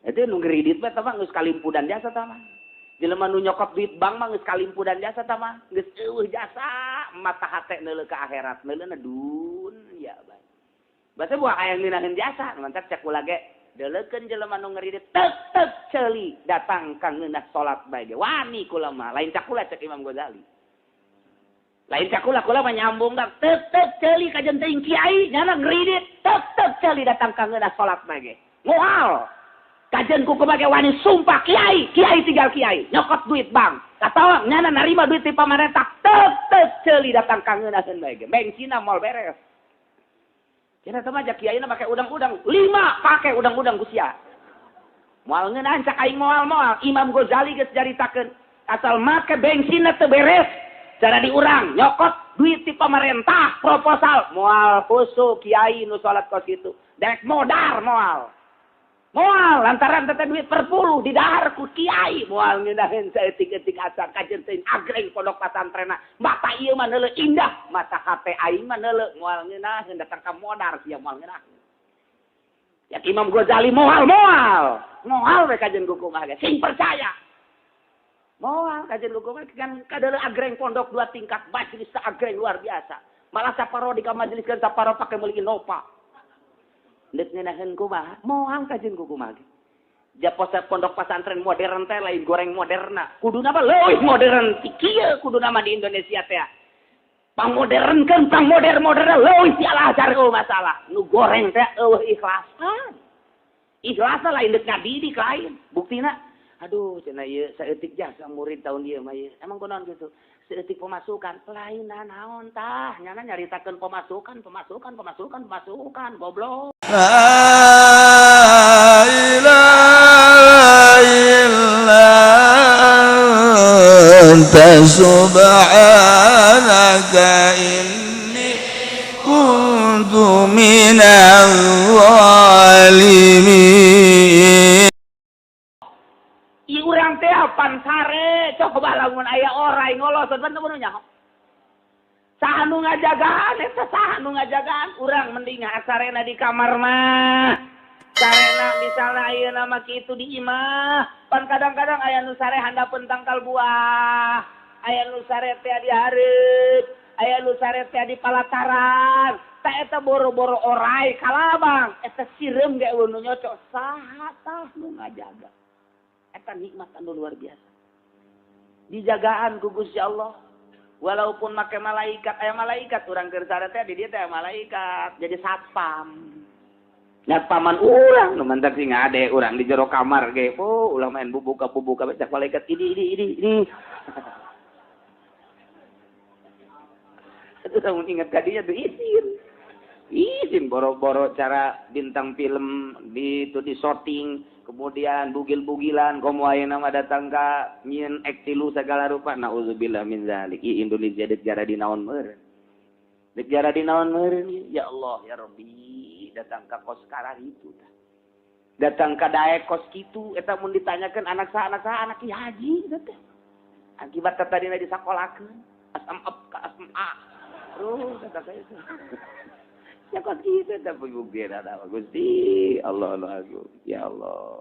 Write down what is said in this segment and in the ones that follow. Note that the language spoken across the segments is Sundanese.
Eta nu ngridit mah tah mah geus kalimpudan jasa tah mah. Jelema nu nyokot duit bank mah geus kalimpudan jasa tah mah. Geus eueuh jasa mata hate neuleuh ka akhirat neuleuhna dunya bae. Basa buah aya ngeunaheun jasa, mantap cek kula ge deuleukeun jelema nu ngridit tek tek ceuli datang ka ngeunah salat bae ge. Wani kula mah, lain cak kula cek Imam Ghazali. Lain cak kula, kula mah nyambung dah tek tek ceuli kajen teuing kiai nyana ngridit tek tek ceuli datang ka ngeunah salat bae ge. Moal kajen ku kumage wani sumpah kiai, kiai tinggal kiai, nyokot duit bank. Atawa nyana narima duit ti pamarentah, tek tek ceuli datang ka ngeunaheun bae ge. Bengsina moal beres. Cenah teh mah kiai na make udang-udang, 5 pake udang-udang ku sia. Moal ngeunahan cak aing moal-moal, Imam Ghazali geus caritakeun, asal make bengsina teu beres, cara diurang nyokot duit ti pamarentah proposal moal khusu kiai nu salat kos kitu. Dek modar moal. Moal lantaran teh duit per puluh didahar ku kiai moal ngeunaheun saeutik-eutik asa kajen teuing agreng pondok pasantrena mata ieu mah neuleuh indah mata hate aing mah neuleuh moal ngeunaheun datang ka modar sia moal ngeunaheun. Ya Imam Ghazali moal moal moal we kajen ku kumaha ge sing percaya. Moal kajen ku kumaha kan kadeuleuh agreng pondok 2 tingkat majelis agreng luar biasa. Malah saparo di ka majelis kan saparo pake meuli Innova. Deuk ngeunaheun kumaha? Moal kajen ku kumaha ge. Japosa pondok pesantren modern teh lain goreng moderna. Kuduna mah leuwih modern ti kieu kuduna mah di Indonesia teh. Pangmodernkeun, pangmoder-moderna leuwih ti Al Azhar eueuh masalah. Nu goreng teh eueuh ikhlasan. Ikhlasan lain deuk ngadidik lain. Buktina aduh cenah ieu saeutik jasa murid tahun ieu mah ieu. Emang kunaon kitu? Saeutik pemasukan lain naon tah nyana nyaritakeun pemasukan pemasukan pemasukan pemasukan goblok. La ilaha illa anta subhanaka inni kuntu minaz zalimin. Ieu urang teh pan sare coba lamun aya orai ngolosot pan teu nyaho. Saha nu ngajagaan eta saha nu ngajagaan urang mending sarena di kamar mah. Sarena misalna ayeuna mah kitu di imah, pan kadang-kadang aya nu sare handapeun tangkal buah, aya nu sare teh di hareup, aya nu sare teh di palataran. Tah eta boro-boro orai kalabang, eta sireum ge eueuh nu nyocok saha tah nu ngajaga. Eta nikmat anu luar biasa. Dijagaan ku Gusti Allah. Walaupun make malaikat, aya malaikat urang keur sare teh di dieu teh malaikat jadi satpam. Satpaman urang nu mantak sing ngade urang di jero kamar ge, oh ulah main bubuka-bubuka cak malaikat ini ini ini ini. Itu lamun ingat ka dinya tuh izin. Izin boro-boro cara bintang film di itu di shooting, kemudian bugil-bugilan komo ayeuna mah datang ka nyieun ektilu segala rupa naudzubillah min zalik. Ieu Indonesia deuk jara di naon meureun. Deuk jara di naon meureun ya Allah ya Rabbi datang ka kos karar itu tah. Datang ka daek kos kitu eta mun ditanyakeun anak saha anak Ki Haji eta teh. Akibat tadina disakolakeun asam up ka asam A. Terus eta teh. Ya kos kitu teh bukti ada Gusti Allah Allah agung ya Allah.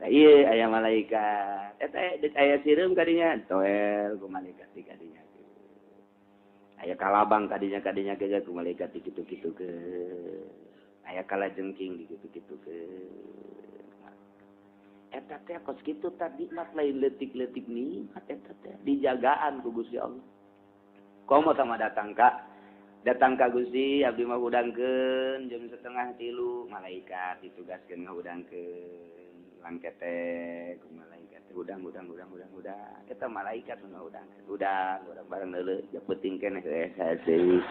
Nah, iya aya malaikat eta deuk aya sireum kadinya toel ku malaikat di kadinya. Aya kalabang kadinya kadinya ge ku malaikat di kitu-kitu ke. Aya kalajengking di kitu-kitu ke. Eta teh kos kitu tadi nikmat lain leutik-leutik nikmat eta teh dijagaan ku Gusti Allah. Komo sama datang ka datang ka Gusti abdi mah hudangkeun jam 2:30 malaikat ditugaskeun ngahudangkeun langkete ku malaikat hudang hudang hudang hudang hudang eta malaikat nu ngahudangkeun hudang hudang bareng leuleuh ja peuting keneh hese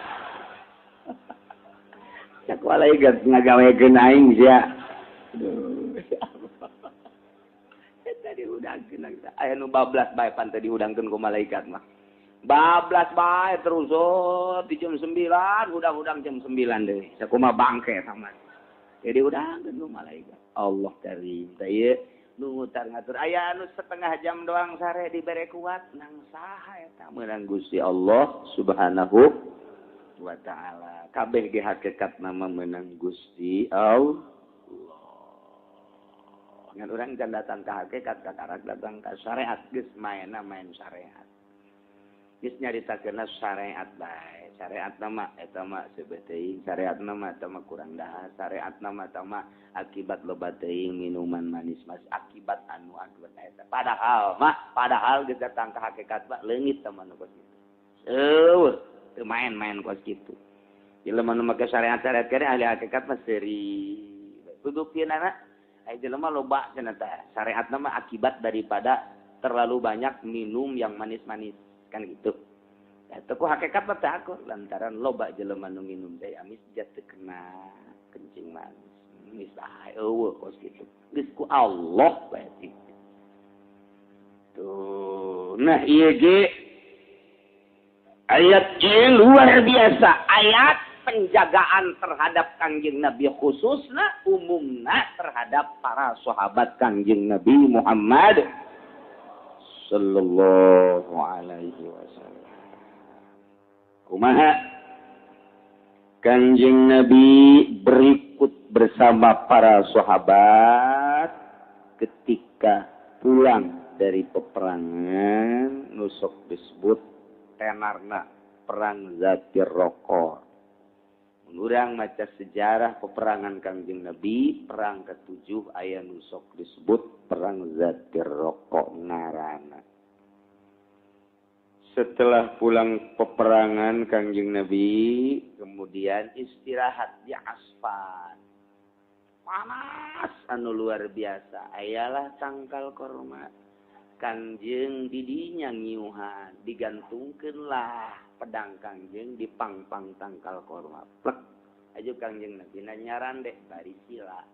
cak malaikat ngagawekeun aing sia aduh eta dihudangkeun aya nu bablas bae pan teh dihudangkeun ku malaikat mah bablas bae terus oh, di jam 9 hudang-hudang jam 9 deh sakumaha bangke sama jadi hudangkeun ku malaikat Allah karim teh ieu nu ngutar ngatur aya anu setengah jam doang sare dibere kuat nang saha eta meunang Gusti Allah Subhanahu wa taala kabeh ge hakikat nama meunang Gusti Allah. Ngan urang can datang ka hakikat kakarak datang ka syariat geus maenna main syariat. Geus nyaritakeunna syariat bae. Syariat nama eta mah seubeuh teuing, syariat nama eta mah kurang dahar, syariat nama eta mah akibat loba teuing minuman manis mas akibat anu anu eta. Padahal mah padahal geus datang ka hakikat mah leungit teh mah nu kos kitu. Eueuh teu main-main kos kitu. Jelema nu make syariat-syariat kene ahli hakikat mah seuri. Buktina aya jelema loba cenah teh syariat nama akibat daripada terlalu banyak minum yang manis-manis kan gitu. Eta ku hakikat mah teh aku lantaran loba jelema nu minum teh amis jatuh kena kencing manis. Geus bae eueuh kos kitu. Geus ku Allah bae kitu. Tuh, nah ieu ge ayat ieu luar biasa, ayat penjagaan terhadap Kangjeng Nabi khususna umumna terhadap para sahabat Kangjeng Nabi Muhammad sallallahu alaihi wasallam. Kumaha Kangjeng Nabi berikut bersama para sahabat ketika pulang dari peperangan nusok disebut tenarna perang Zatir Roko. Urang maca sejarah peperangan Kangjeng Nabi, perang ketujuh aya nusok disebut perang Zatir Roko ngaranna. Setelah pulang peperangan Kangjeng Nabi, kemudian istirahat di Asfan. Panas anu luar biasa, ayalah tangkal korma. Kangjeng didinya ngiuhan, digantungkeunlah pedang Kangjeng di pangpang tangkal korma. Plek aju Kangjeng Nabi nyarande bari sila.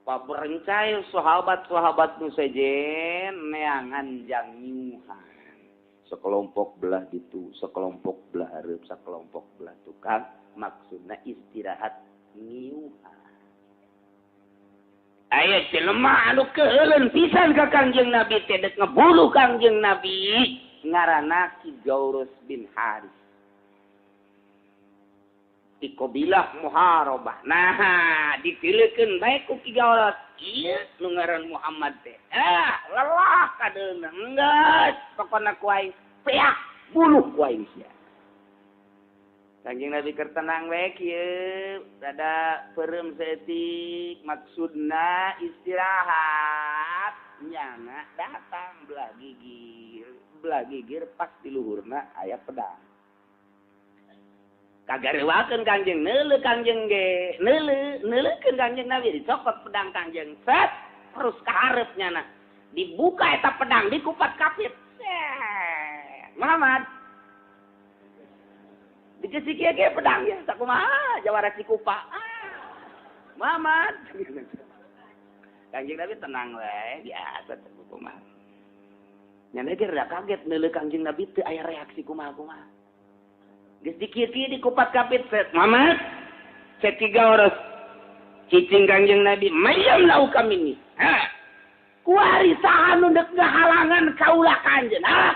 Paberencai sahabat-sahabat nu sejen neangan jang ngiuhan. Sekelompok belah ditu, sekelompok belah hareup, sekelompok belah tukang, maksudna istirahat ngiuhan. Aya jelema anu keuheuleun pisan ka Kangjeng Nabi teh dek ngebuluh Kangjeng Nabi ngaranna Ki Gaurus bin Haris. Di qabilah Muharabah. Nah, ditilekeun bae ku Ki Gaurus. Ieu nu ngaran Muhammad teh. Ah, lelah kadeuna. Enggeus, pokona ku aing peak buluh ku aing sia. Kangjeng Nabi keur tenang we kieu, rada peureum saeutik, maksudna istirahat. Nyana datang belah gigir pas di luhurna aya pedang. Kagarewakeun Kangjeng, neuleuh Kangjeng ge, neuleuh, neuleukeun Kangjeng Nabi dicokot pedang Kangjeng, set terus ka hareup nyana. Dibuka eta pedang, dikupat kapit. Set. Muhammad dikasih kieu pedang ya, sakumaha jawara Cikupa. Ah, Muhammad. Kangjeng Nabi tenang we, biasa teh kumaha. Nyana ge rada kaget neuleuh Kangjeng Nabi teu aya reaksi kumaha-kumaha. Geus dikieu-kieu dikupat kapit set. Muhammad, set tiga oros. Cicing Kangjeng Nabi, mayam lau kami ni. Ha. Kuari saha nu deuk ngahalangan kaula kanjeun. Ha.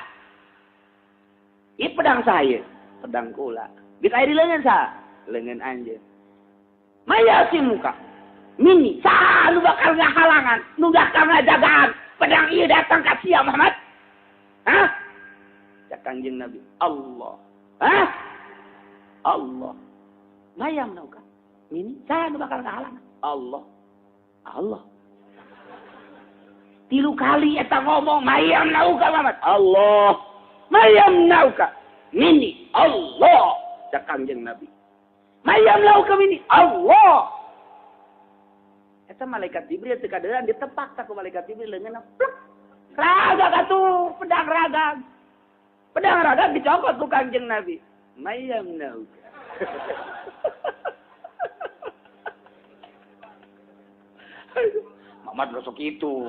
Ieu pedang saya, pedang kula. Geus aya di leungeun saha? Leungeun anjeun. Maya muka. Mini saha nu bakal ngahalangan, nu bakal ngajagaan pedang ieu datang ka sia Muhammad? Hah? Cak Kangjeng Nabi, Allah. Hah? Allah. Mayam nauka. Mini saha nu bakal ngahalangan? Allah. Allah. Tilu kali eta ngomong mayam nauka Muhammad. Allah. Mayam nauka. Mini Allah. Cak Kangjeng Nabi. Mayam lauka mini Allah. Eta malaikat Jibril teu kaderan ditepak tak ku malaikat Jibril leungeunna plek. Ragag atuh pedang ragag. Pedang ragag dicokot ku Kangjeng Nabi. Mayam nauka. Muhammad rosok itu.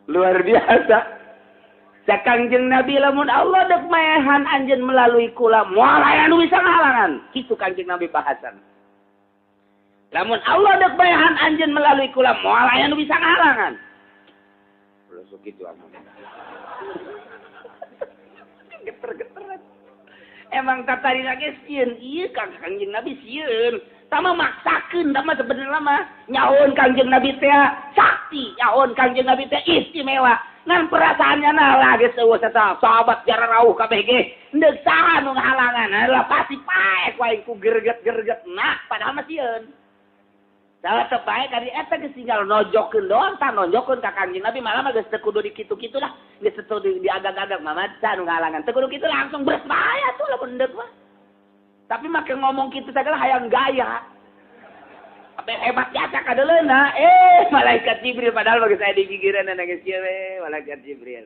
Luar biasa. Cak Kangjeng Nabi lamun Allah dek maehan anjeun melalui kula moal aya nu bisa ngahalangan. Kitu Kangjeng Nabi bahasan. Lamun Allah dek maehan anjeun melalui kula moal aya nu bisa ngahalangan. Rosok kitu amun. Geter-geteran. Emang tadi lagi sieun ieu Kang Kangjeng Nabi sieun. Tama maksakeun tama sebenarnya mah nyahoan Kangjeng Nabi teh sakti, nyahoan Kangjeng Nabi teh istimewa. Ngan perasaannya nah lagi eueuh eta sahabat jara rauh kabeh ge deuk saha nu ngahalangan lah pasti paek wae ku gerget-gerget nah padahal mah sieun. Salah teu paek kali eta geus tinggal nonjokeun doang tah nonjokeun ka Kangjeng Nabi malah mah geus teu kudu dikitu-kitu lah geus teu diagag-agag mah saha nu ngahalangan teu kudu kitu langsung beres bae atuh lamun deuk mah. Tapi make ngomong kitu sagala hayang gaya. Hebat jasa kadeleuna malaikat Jibril padahal bagi saya di gigireun geus kieu we malaikat Jibril.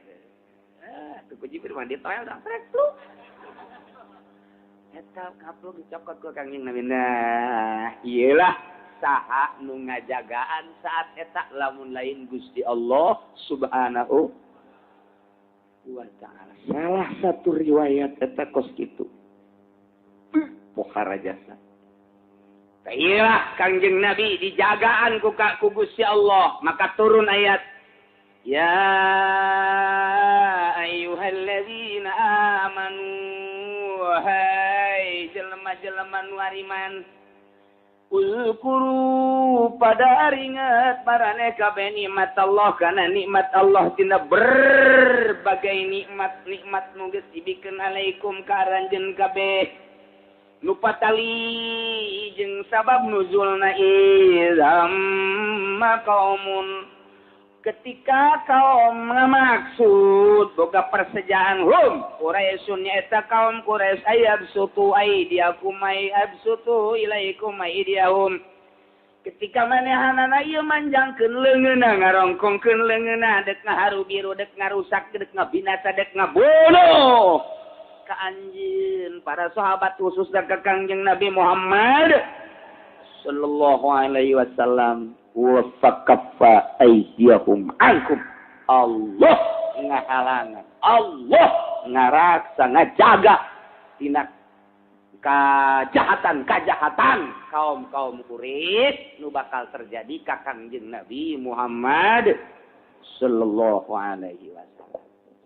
Tuh ku Jibril mah ditoel dah trek lu. Eta kaplok dicokot ku Kangjeng Nabi. Nah, ieulah saha nu ngajagaan saat eta lamun lain Gusti Allah Subhanahu wa taala. Salah satu riwayat eta kos kitu. Pohara jasa. Iyalah Kangjeng Nabi dijagaan ku Gusti Allah, maka turun ayat ya ayyuhalladzina amanu wahai jelema-jelema nu ariman uzkuru pada ingat maraneh kabeh nikmat Allah kana nikmat Allah tina berbagai nikmat-nikmat nu geus dibikeun alaikum ka aranjeun kabeh nu patali jeung sabab nuzulna izamma qaumun ketika kaum ngamaksud boga persejaan hum Quraisyun nyaeta kaum Quraisy ayabsutu aidiakum ayabsutu ilaikum aidiyahum ketika manehanana ieu manjangkeun leungeunna ngarongkongkeun leungeunna dek ngaharu biru dek ngarusak dek ngabinasa dek ngabunuh ka anjeun para sahabat khususna ka Kangjeng Nabi Muhammad sallallahu alaihi wasallam wa fakaffa aydiyahum ankum. Allah ngahalangan, Allah ngaraksa ngajaga tina kajahatan-kajahatan kaum-kaum Quraisy nu bakal terjadi ka Kangjeng Nabi Muhammad sallallahu alaihi wasallam.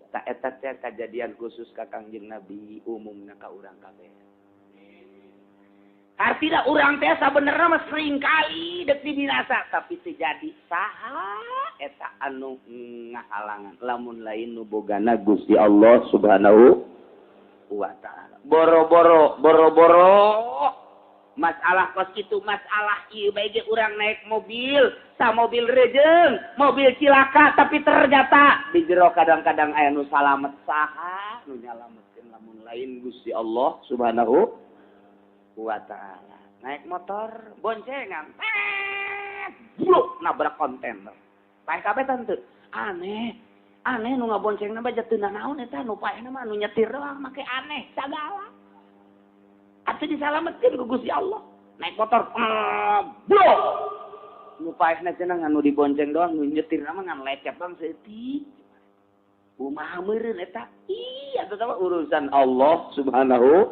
Ta eta teh kajadian khusus ka Kangjeng Nabi umumna ka urang kabeh. Artinya urang teh sabenerna mah sering kali dek dibinasa tapi teu jadi saha eta anu ngahalangan lamun lain nu bogana Gusti Allah Subhanahu wa taala. Boro-boro boro-boro masalah kos kitu masalah ieu bae ge urang naik mobil sa mobil rejeng mobil cilaka tapi ternyata di jero kadang-kadang aya nu salamet saha nu nyalametkeun lamun lain Gusti Allah Subhanahu wa taala. Naik motor boncengan bluk nabrak kontainer paeh kabeh tante aneh aneh nu ngaboncengna mah teu naon eta nu paehna mah nu nyetir doang make aneh sagala atuh disalametkeun ku Gusti Allah. Naik motor blok nu paehna cenah nu dibonceng doang nu nyetirna mah ngan lecet doang saeutik kumaha meureun eta ih atuh mah urusan Allah Subhanahu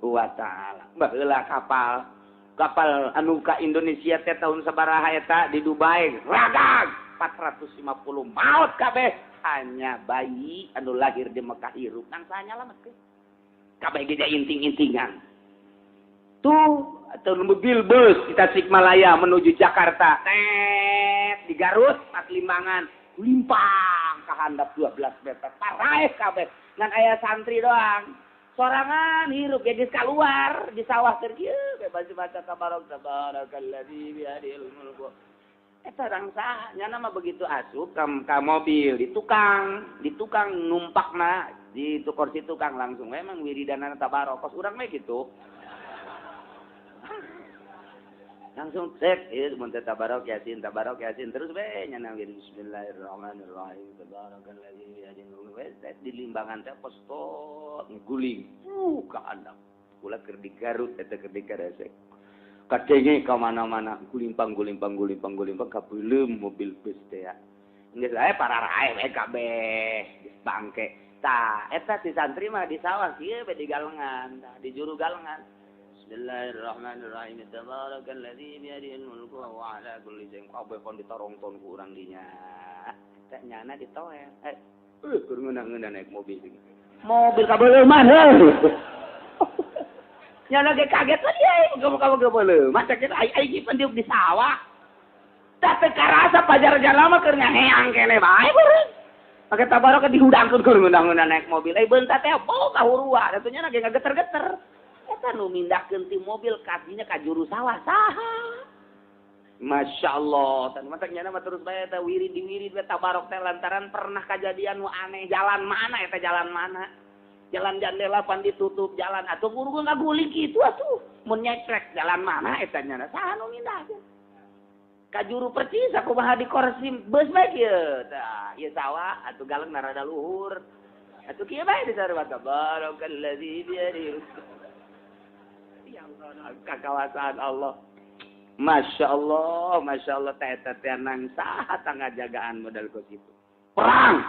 wa taala. Baheula kapal anu ka Indonesia teh tahun sabaraha eta di Dubai ragag 450 maut kabeh hanya bayi anu lahir di Mekah hirup nang saha nyalametkeun kabeh ge inting-intingan tuh atau mobil bus di Tasikmalaya menuju Jakarta tet di Garut pas limbangan limpang ka handap 12 meter paraeh kabeh ngan aya santri doang sorangan hirup ya geus kaluar di sawah keur kieu bebas baca tabarok tabarakalladzi biyadihil mulku eta rangsa nyana mah begitu asup ka mobil di tukang numpakna di kursi tukang langsung memang wiridanana tabarok kos urang mah gitu langsung cek ieu mun teh tabarok yasin terus we nyana wirid bismillahirrahmanirrahim tabarakalladzi biyadihil mulku di limbangan teh postot guling ka handap kula keur di Garut eta keur di Karesek kadenge ka mana-mana gulimpang gulimpang gulimpang gulimpang kabeuleum mobil bus teh ya geus aya pararae we kabeh geus bangke tah eta si santri mah di sawah kieu we di galengan tah di juru galengan bismillahirrahmanirrahim tabarakalladzi biyadihil mulku wa huwa ala kulli syai'in kabeh kon ditorongton ku urang dinya teh nyana ditoel keur ngeunah-ngeunah naik mobil mobil kabeuleum heuh. Nya lagi kaget lah dia, kamu boleh. Masa kita ai pendiuk di sawah. Tapi karasa pajar jalan mah keur ngaheang keneh bae beureun. Make tabarok dihudangkeun keur ngundang-ngundang naik mobil. Ai beunta teh bau kahurua, atuh nya lagi ngageter-geter. Eta nu mindahkeun ti mobil kakinya ka juru sawah saha. Masya Allah, tan matak nyana mah terus bae eta wirid diwirid bae tabarok teh lantaran pernah kajadian nu aneh. Jalan mana eta jalan mana? Jalan jandela pan ditutup jalan atuh guru ngaguling kitu atuh mun nyekrek jalan mana eta nyana saha nu mindahkeun. Ka juru percis kumaha di korsim beus bae kieu tah ieu sawah atuh galeng rada luhur atuh kieu bae disarua tabarakalladzi biyadihi ya Allah kakawasan Allah. Masya Allah teh eta teh nang saha tangajagaan modal kos kitu. Perang.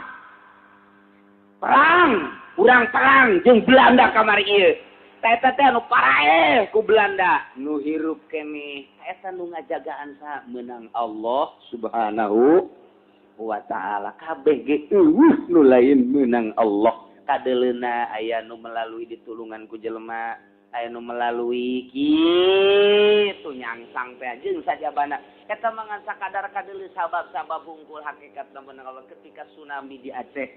Perang, urang perang jeung Belanda kamari ieu. Teh eta teh anu paraeh ku Belanda nu hirup keneh. Eta nu ngajagaan saha meunang Allah Subhanahu wa taala. Kabeh ge eueuh nu lain meunang Allah. Kadeleuna aya nu melalui ditulungan ku jelema, aya nu melalui kitu nyangsang teh jeung sajabana. Eta mah ngan sakadar kadeuleu sabab-sabab hungkul hakikat meunang Allah ketika tsunami di Aceh.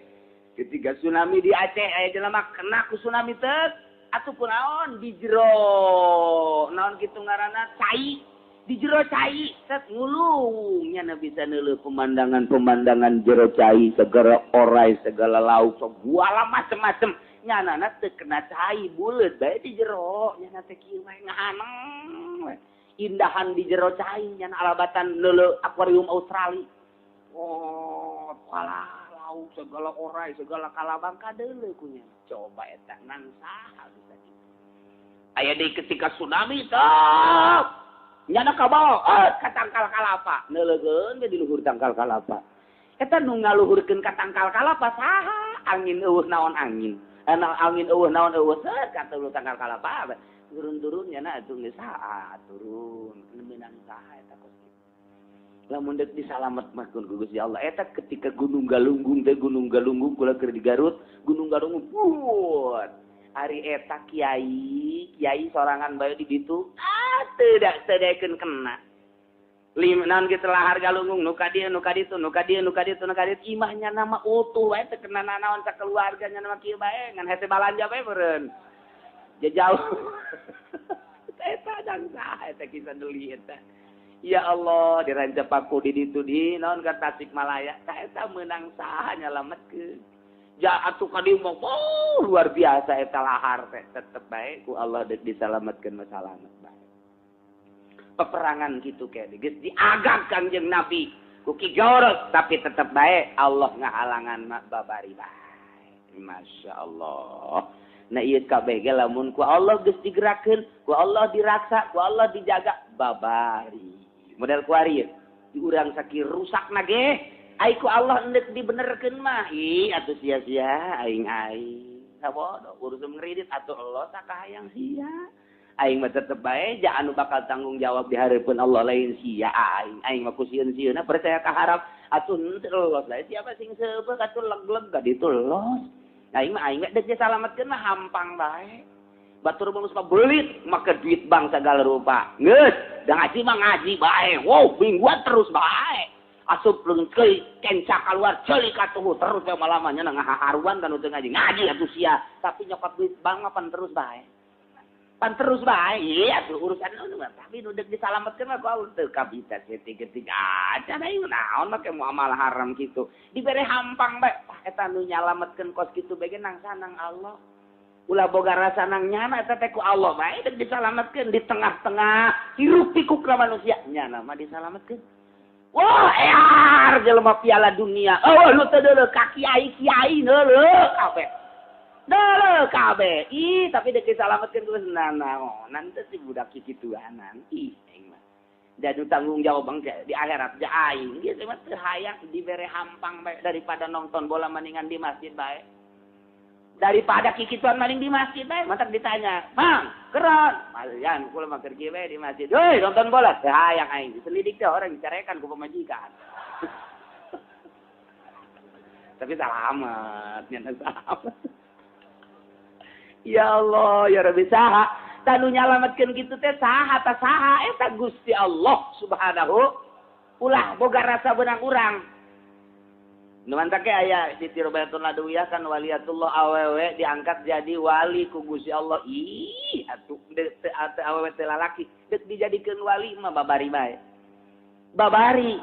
Ketika tsunami di Aceh aya jelema kena ku tsunami teh atuh kunaon di jero naon kitu ngaranna cai di jero cai set ngulung nya bisa neuleuh pemandangan-pemandangan jero cai segala orai segala lauk segala macem-macem nyanana teu kena cai buleut bae di jero nyana teh kieu wae ngahaneng we indahan di jero cai nyana alabatan neuleuh akuarium Australia oh walah lauk segala orai segala kalabang kadeuleuh ku nya coba eta nang saha bisa kitu aya deui ketika tsunami teh nyana kabawa ka tangkal kalapa neuleukeun ge di luhur tangkal kalapa eta nu ngaluhurkeun ka tangkal kalapa saha angin eueuh naon angin ana angin eueuh naon eueuh seuh ka tangkal kalapa turun-turun nyana atuh geus saha turun meunang saha eta kos kitu lamun deuk disalamet mah ku Gusti Allah eta ketika Gunung Galunggung teh Gunung Galunggung kula keur di Garut Gunung Galunggung buat ari eta kiai kiai sorangan bae di ditu teu daekeun kena lim naon kitu lahar Galunggung nu ka dieu nu ka ditu nu ka dieu nu ka ditu nu ka dieu imahnya nama utuh wae teu kena nanaon sakeluarga nya nama kieu bae ngan hese balanja bae meureun jauh eta dang saha eta kisah deuli eta. Ya Allah dirancap aku di ditu di naon ka Tasikmalaya eta meunang saha nyalametkeun ja atuh ka dieu mah oh, luar biasa eta lahar teh tetep bae ku Allah deuk disalametkeun mah salamet bae. Peperangan kitu ke geus diagak Kangjeng Nabi ku Ki Jorot tapi tetep bae Allah ngahalangan mah babari bae. Masya Allah. Nah ieu kabeh ge lamun ku Allah geus digerakkeun, ku Allah diraksa, ku Allah dijaga babari. Model kuari ye diurang sakir rusak nage ai ku Allah endek dibenerkeun mah ih atuh sia-sia aing-aing sabodo urusan ngredit atuh Allah sakahayang sia aing mah tetep bae ja anu bakal tanggung jawab di hareupeun Allah lain sia aing aing mah ku sieun-sieunna percaya ka harap atuh henteu los lain siapa sing seubeuh atuh leg-leg ka ditu los aing mah dek disalametkeun mah hampang bae. Batur mah geus belit make duit bank segala rupa. Geus, da ngaji mah ngaji bae. Wow, mingguan terus bae. Asup leungkeun kenca keluar ceuli katuhu terus bae malamanya ngaharuan kan teu ngaji. Ngaji atuh sia, tapi nyokot duit bank mah pan terus bae. Pan terus bae. Iya atuh urusan nu mah, tapi nu deuk disalametkeun mah ku Allah teu kabita ketik-ketik aja deui naon make muamalah haram kitu. Dibere hampang bae. Tah eta nu nyalametkeun kos kitu bae ge nang sanang Allah. Ulah boga rasa nang nyana eta teh ku Allah bae deuk disalametkeun di tengah-tengah hiruk pikuk manusia nyana mah disalametkeun. Wah, ear jelema piala dunia. Oh, nu teu deuleuh ka kiai-kiai neuleuh kabeh. Deuleuh kabeh. Ih, tapi deuk disalametkeun geus nanaonan teh si budak kikituanan. Ih, aing mah. Da nu tanggung jawab bangke di akhirat ja aing. Geus mah teu hayang dibere hampang bae daripada nonton bola mendingan di masjid bae. Daripada kikituan maling di masjid bae, mantak ditanya, "Mang, keron." Malian kula mah keur kieu bae di masjid. "Heuy, nonton bola." Teu hayang aing diselidik teh orang dicarekan ku pamajikan. Tapi salamet, nya salamet. Ya Allah, ya Rabbi saha. Tah nu nyalametkeun kitu teh saha ta saha eta Gusti Allah Subhanahu ulah boga rasa beunang urang. Nu mantak ge aya Siti Robiatul Adawiyah kan waliatullah awewe diangkat jadi wali ku Gusti Allah. Ih atuh teu awewe teu lalaki deuk dijadikeun wali mah babari bae. Babari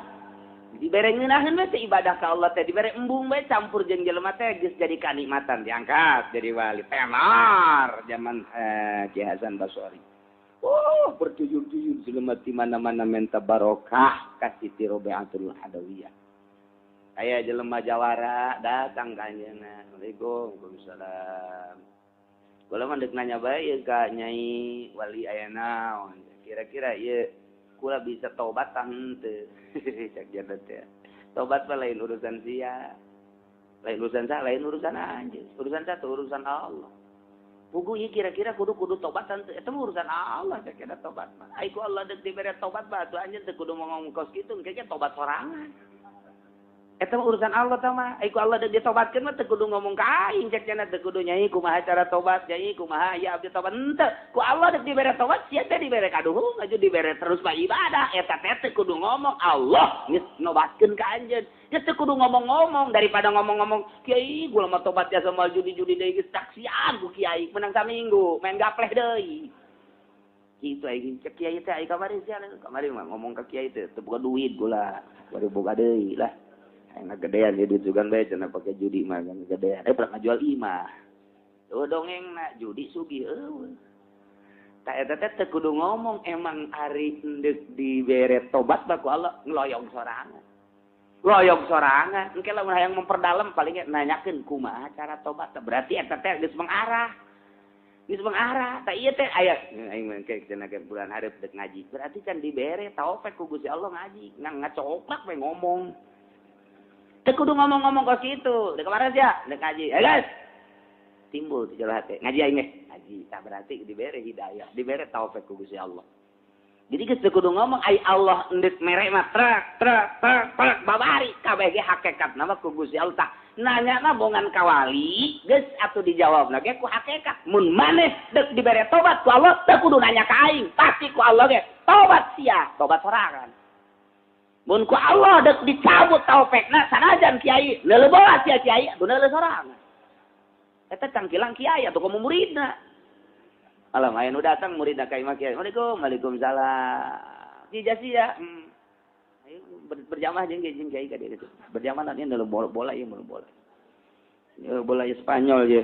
dibere ngeunaheun we teh ibadah ka Allah teh dibere embung bae campur jeung jelema teh geus jadi kanikmatan diangkat jadi wali. Tenar zaman Ki Hasan Basori. Oh bertuyur-tuyur jelema di mana-mana menta barokah ka Siti Robiatul Adawiyah. Aya jelema jawara datang ka anjeunna. Assalamualaikum. Waalaikumsalam. Kula mah deuk nanya bae ieu ka Nyai wali aya naon. Kira-kira ieu kula bisa tobat tah henteu. Cek dia teh. Tobat mah lain urusan sia. Lain urusan sa, lain urusan anjeun. Urusan satu urusan Allah. Pugu ieu kira-kira kudu tobat henteu. Eta mah urusan Allah cek eta tobat mah. Ai ku Allah deuk dibere tobat mah atuh anjeun teu kudu ngomong kos kitu engke ge tobat sorangan. Eta mah urusan Allah tah mah. Ai ku Allah deuk ditobatkeun mah teu kudu ngomong ka aing cek cenah teu kudu nyai kumaha cara tobat, nyai kumaha ya abdi tobat henteu. Ku Allah deuk dibere tobat sia teh dibere kaduhung aju dibere terus bae ibadah eta teh teu kudu ngomong Allah geus nobatkeun ka anjeun. Geus teu kudu ngomong-ngomong daripada ngomong-ngomong kiai gua mah tobat ya sama judi-judi deui geus taksian ku kiai menang saminggu main gapleh deui. Kitu aing cek kiai teh ai kamari sia kamari mah ngomong ka kiai teh teu boga duit gula bari boga deui lah. Enak gedean ya duit sugan bae cenah pake judi mah kan gedean. Pernah ngajual imah. Eueuh dongeng na judi sugih eueuh. Tah eta teh teu kudu ngomong emang ari endek dibere tobat mah ku Allah ngeloyong sorangan. Loyong sorangan. Engke lamun hayang memperdalam paling ge nanyakeun kumaha cara tobat. Berarti eta teh geus mengarah. Geus mengarah. Tah ieu teh aya aing mah engke cenah ke bulan hareup deuk ngaji. Berarti can dibere taufik ku Gusti Allah ngaji. Ngan ngacoplak we ngomong. Teu kudu ngomong-ngomong kos kitu. Deuk kemarin sia, deuk ngaji. Hey guys. Timbul di jero hate. Ngaji aing ge. Ngaji. Tah berarti dibere hidayah, dibere taufik ku Gusti Allah. Jadi geus teu kudu ngomong ai Allah endek mere mah trek trek trek trek babari kabeh ge hakikatna mah ku Gusti Allah. Tah nanyana bongan ka wali geus atuh dijawabna ge ku hakikat. Mun maneh deuk dibere tobat ku Allah teu kudu nanya ka aing, pasti ku Allah ge tobat sia, tobat sorangan. Mun ku Allah deuk dicabut taufekna sanajan kiai leuleuh bola sia kiai atuh leuleuh sorangan. Eta cangkilang kiai atuh komo muridna. Alam aya nu datang muridna ka imah kiai. Assalamualaikum. Waalaikumsalam. Jija sia. Ayo berjamaah jeung kiai ka dieu. Berjamaah nanti leuleuh bola ieu bola bola. Ieu bola Spanyol ye.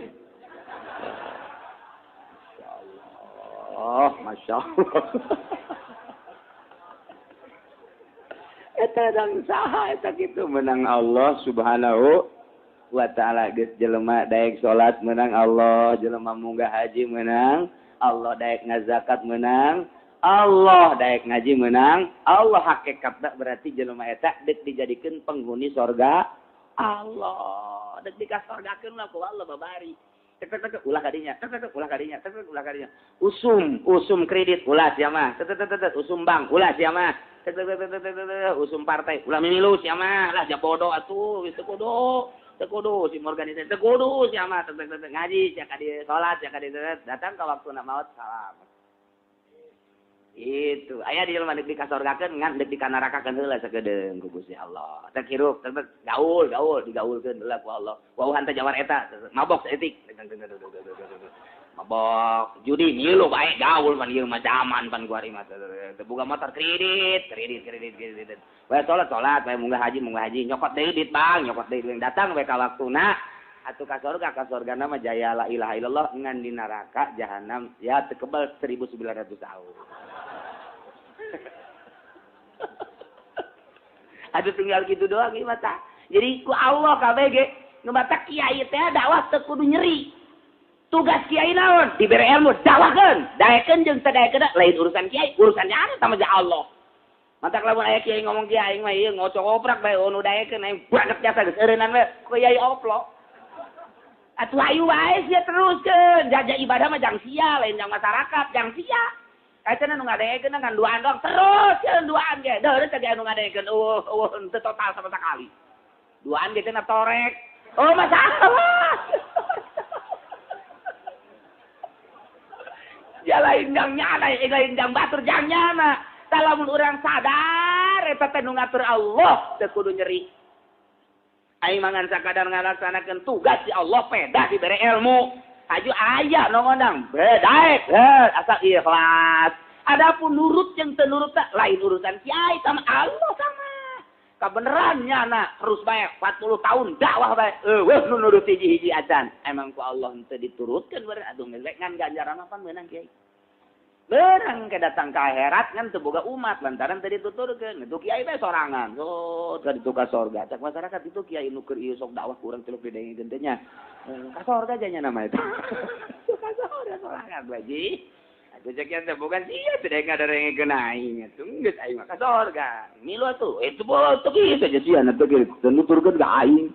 Masyaallah, masyaallah. Eta dang saha eta kitu menang Allah Subhanahu wa taala geus jelema daek salat menang Allah, jelema munggah haji menang Allah, daek ngazakat menang Allah, daek ngaji menang Allah. Hakikatna berarti jelema eta deuk dijadikeun penghuni sorga Allah, deuk dikasorgakeun lah ku Allah babari. Tek tek tek ulah kadinya, tek tek ulah kadinya, tek tek ulah kadinya. Usum, usum kredit ulah sia mah. Tek tek tek usum bank ulah sia mah. Tek tek tek tek usum partai ulah mimilu sia mah. Lah ja bodoh atuh geus teu kudu. Teu kudu si organisasi teu kudu sia mah. Tek tek tek ngaji sia ka dieu salat sia ka dieu datang ka waktuna maot salam. Itu aya di jelema deuk dikasorgakeun ngan deuk dikanarakakeun heula sakedeung ku Gusti Allah. Teh hirup teh gaul gaul digaulkeun heula ku Allah. Wauhan teh jawar eta mabok saeutik. Mabok judi ngilu bae gaul pan ieu mah zaman pan kuari mah teu boga motor kredit kredit kredit kredit. Bae salat salat bae munggah haji nyokot deui duit bang nyokot deui duit datang we ka waktuna atuh ka sorga mah jaya la ilaha illallah ngan di neraka jahanam ya teu kebal 1900 tahun. Aduh tinggal gitu doang ieu mah tah. Jadi ku Allah kabeh ge nu batak kiai teh dakwah teu kudu nyeri. Tugas kiai naon? Dibere ilmu dakwahkeun, daekeun jeung teu daekeun lain urusan kiai, urusannya anu sama jeung Allah. Mantak lamun aya kiai ngomong kiai aing mah ieu ngocok-oprak bae nu daekeun aing banget jasa geus eureunnan we ku kiai oplo. Atuh hayu wae sia teruskeun, jaja ibadah mah jang sia lain jang masyarakat, jang sia. Kacana nu ngadeekeun kan duaan doang terus ya duaan ge. Deureut teh anu ngadeekeun eueuh eueuh teu total sama sekali. Duaan ge cenah torek. Oh masalah. Ya lain jang nyana, lain jang batur jang nyana. Tah lamun urang sadar eta teh nu ngatur Allah teu kudu nyeri. Aing mangan sakadar ngalaksanakeun tugas si Allah pedah dibere ilmu. Aju aya nu ngondang, bedaek, asal ikhlas. Adapun nurut jeung teu nurut lain urusan kiai sama Allah sama. Kabeneran nyana terus bae 40 tahun dakwah bae. Eueuh nu nurut hiji-hiji acan. Emang ku Allah henteu diturutkeun beureun atuh geus ngan ganjaran apa meunang kiai. Berang ke datang ke akhirat ngan teu boga umat lantaran teu dituturkeun. Itu kiai bae sorangan. So, teu ditu ka sorga. Cak masyarakat itu kiai nu keur ieu sok dakwah kurang tiluk didengekeun teh nya. Ka sorga nya nama itu. Ka sorga sorangan bae ji. Atuh cek teh boga sia teu ngadengekeun aing atuh geus aing mah ka sorga. Milu atuh. Itu boh teu kitu aja sia na teu kitu nuturkeun ka aing.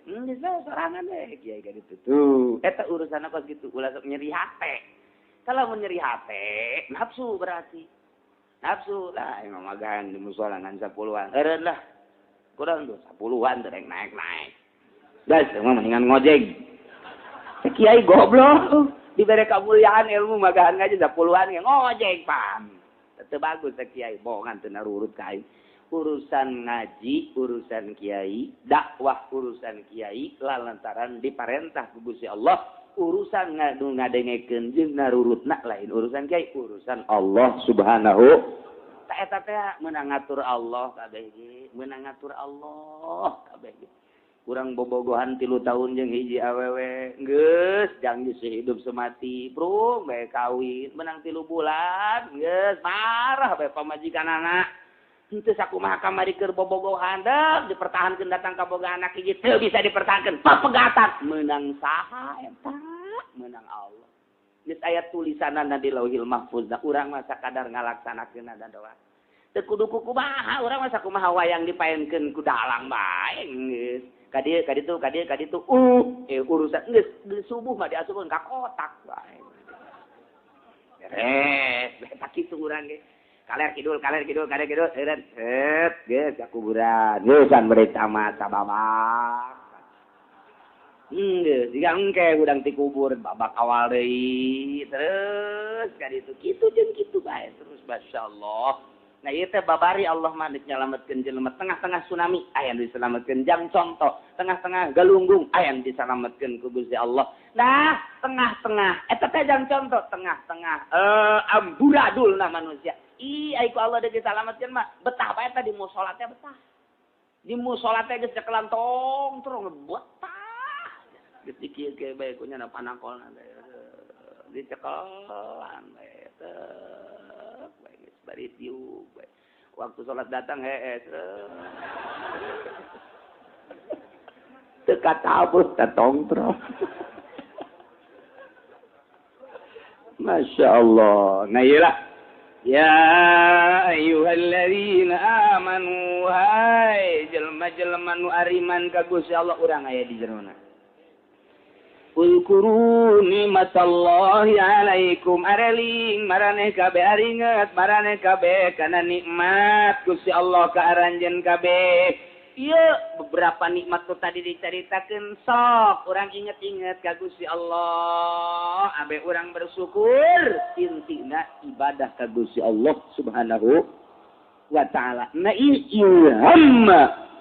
Geus bae sorangan we kiai ka ditu. Tuh, eta urusanna kos kitu ulah sok nyeri hate. Kalau menyeri hati, nafsu berarti. Nafsu lah, emang magan di musola ngan 10-an. Eureun lah. Kurang tuh 10-an teh naik-naik. Guys, emang mendingan ngojek. Kiai goblok, dibere kemuliaan ilmu magahan ngaji 10-an ge ngojek pan. Teu bagus teh kiai, bohongan teu narurut ka aing. Urusan ngaji, urusan kiai, dakwah urusan kiai lantaran diparentah ku Gusti Allah. Urusan ngadu ngadengekeun jeung narurutna lain urusan kiai, urusan Allah Subhanahu ta eta teh meunang ngatur Allah kabeh ge, meunang ngatur Allah kabeh ge. Urang bobogohan 3 tahun jeung hiji awewe, geus janji sehidup semati, prung bae kawin, menang 3 bulan, geus marah bae pamajikanana. Henteu sakumaha kamari keur bobogohan deuk dipertahankeun datang ka boga anak hiji teu bisa dipertahankeun, papegatan meunang saha eta? Menang Allah. Geus aya tulisanana di Lauhil Mahfuz, da urang mah sakadar ngalaksanakeun da doa. Teu kudu kumaha, urang mah sakumaha wayang dipaenkeun ku dalang bae geus. Ka dieu ka ditu ka dieu ka ditu urusan geus subuh mah diasupkeun ka kotak bae. Beres, eta kitu urang ge. Kaler kidul, kaler kidul, kaler kidul, eureun, set geus ka kuburan. Geusan bere tamat sababak. Geus jiga engke hudang ti kubur babak awal deui terus ka ditu kitu jeung kitu bae terus masyaallah. Nah ieu teh babari Allah mah deuk nyalametkeun jelema tengah-tengah tsunami aya nu diselametkeun jang contoh tengah-tengah galunggung aya nu diselametkeun ku Gusti Allah. Nah tengah-tengah eta teh jang contoh tengah-tengah amburadulna manusia. Ih ai ku Allah deuk diselametkeun mah betah bae teh di musala teh betah. Di musala teh geus cekelan tong terus betah. Geus dikieu-kieu bae ku nya panakolna teh dicekelan bae teh bae geus bari tiup bae. Waktu salat datang hees. Teu katabus teh tongtrong. Masya Allah. Nah ieu lah. Ya ayyuhalladzina amanu hai jelema-jelema nu ariman ka Gusti Allah urang aya di jerona. Uzkuru nikmatallahi alaikum areling maraneh kabeh aringet maraneh kabeh kana nikmat Gusti Allah ka aranjeun kabeh. Ieu beberapa nikmat tu tadi dicaritakeun sok urang inget-inget ka Gusti Allah abe urang bersyukur intina ibadah ka Gusti Allah Subhanahu wa taala. Na ilham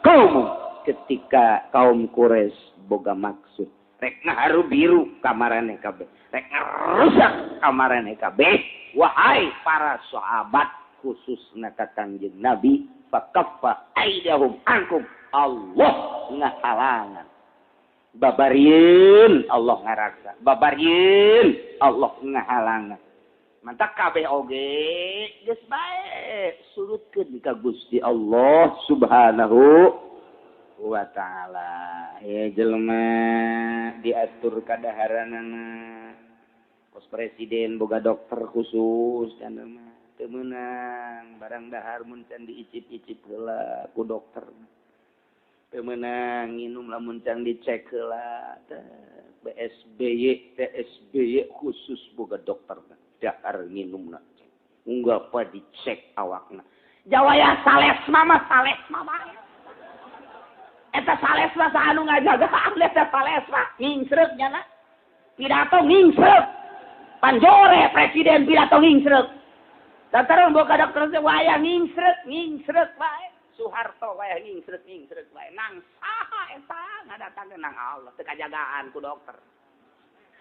kaum ketika kaum Quraisy boga maksud rek ngaharu biru kamarane kabeh rek ngarusak kamarane kabeh wahai para sahabat khususna ka Kangjeng Nabi fakaffa aidahum ankum Allah ngahalangan babarieun Allah ngaraksa babarieun Allah ngahalangan mantak kabeh oge geus bae surutkeun ka Gusti Allah Subhanahu wa ta'ala. Ya jelema diatur kadaharanana pos presiden boga dokter khusus dan mah teu meunang barang dahar mun can diicip-icip heula ku dokter teu meunang nginum lamun can dicek heula BSBY TSBY khusus boga dokter dahar nginumna unggah pa dicek awakna jawaya sales mama sales mama eta sales mah anu ngajaga eta sales mah ngingsreuk nya na pidato ngingsreuk Panjore presiden pidato ngingsreuk. Lantaran boga dokter teh wayah ngingsreuk, ngingsreuk bae. Soeharto wayah ngingsreuk, ngingsreuk bae. Nang saha eta ngadatangkeun nang Allah teu kajagaan ku dokter.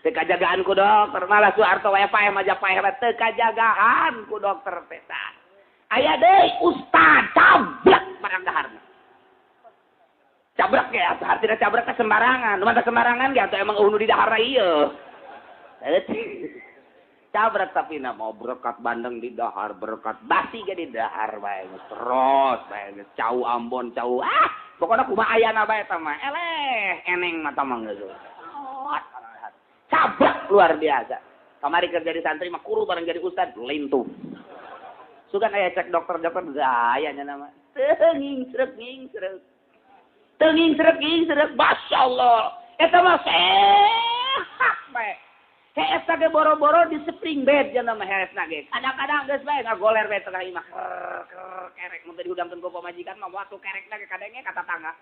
Teu kajagaan ku dokter, malah Soeharto wayah paeh mah paeh teu kajagaan ku dokter teh. Aya deui ustad cablak barang daharna. Cabrek ya, artinya cabrek ke sembarangan. Nu mah sembarangan ge atuh emang eueuh nu di dahar ieu. Cabrek tapi na mau berkat bandeng di dahar, berkat basi ge di dahar bae geus terus bae geus cau Ambon cau. Ah, pokona kumaha ayana bae eta mah. Eleh, eneng mah mah geus. Cabrek luar biasa. Kamari kerja di santri mah kuru bareng jadi ustad lintuh. Sugan aya cek dokter-dokter gaya nya nama. Teu ngingsreuk ngingsreuk. Teu ngingsreuk ngingsreuk, masyaallah. Eta mah sehat bae. Hees ge boro-boro di spring bed nya mah heesna ge. Kadang-kadang geus bae ngagoler bae tengah imah. Kerek mun teu dihudangkeun ku pamajikan mah waktu kerekna ge kadenge ka tatangga.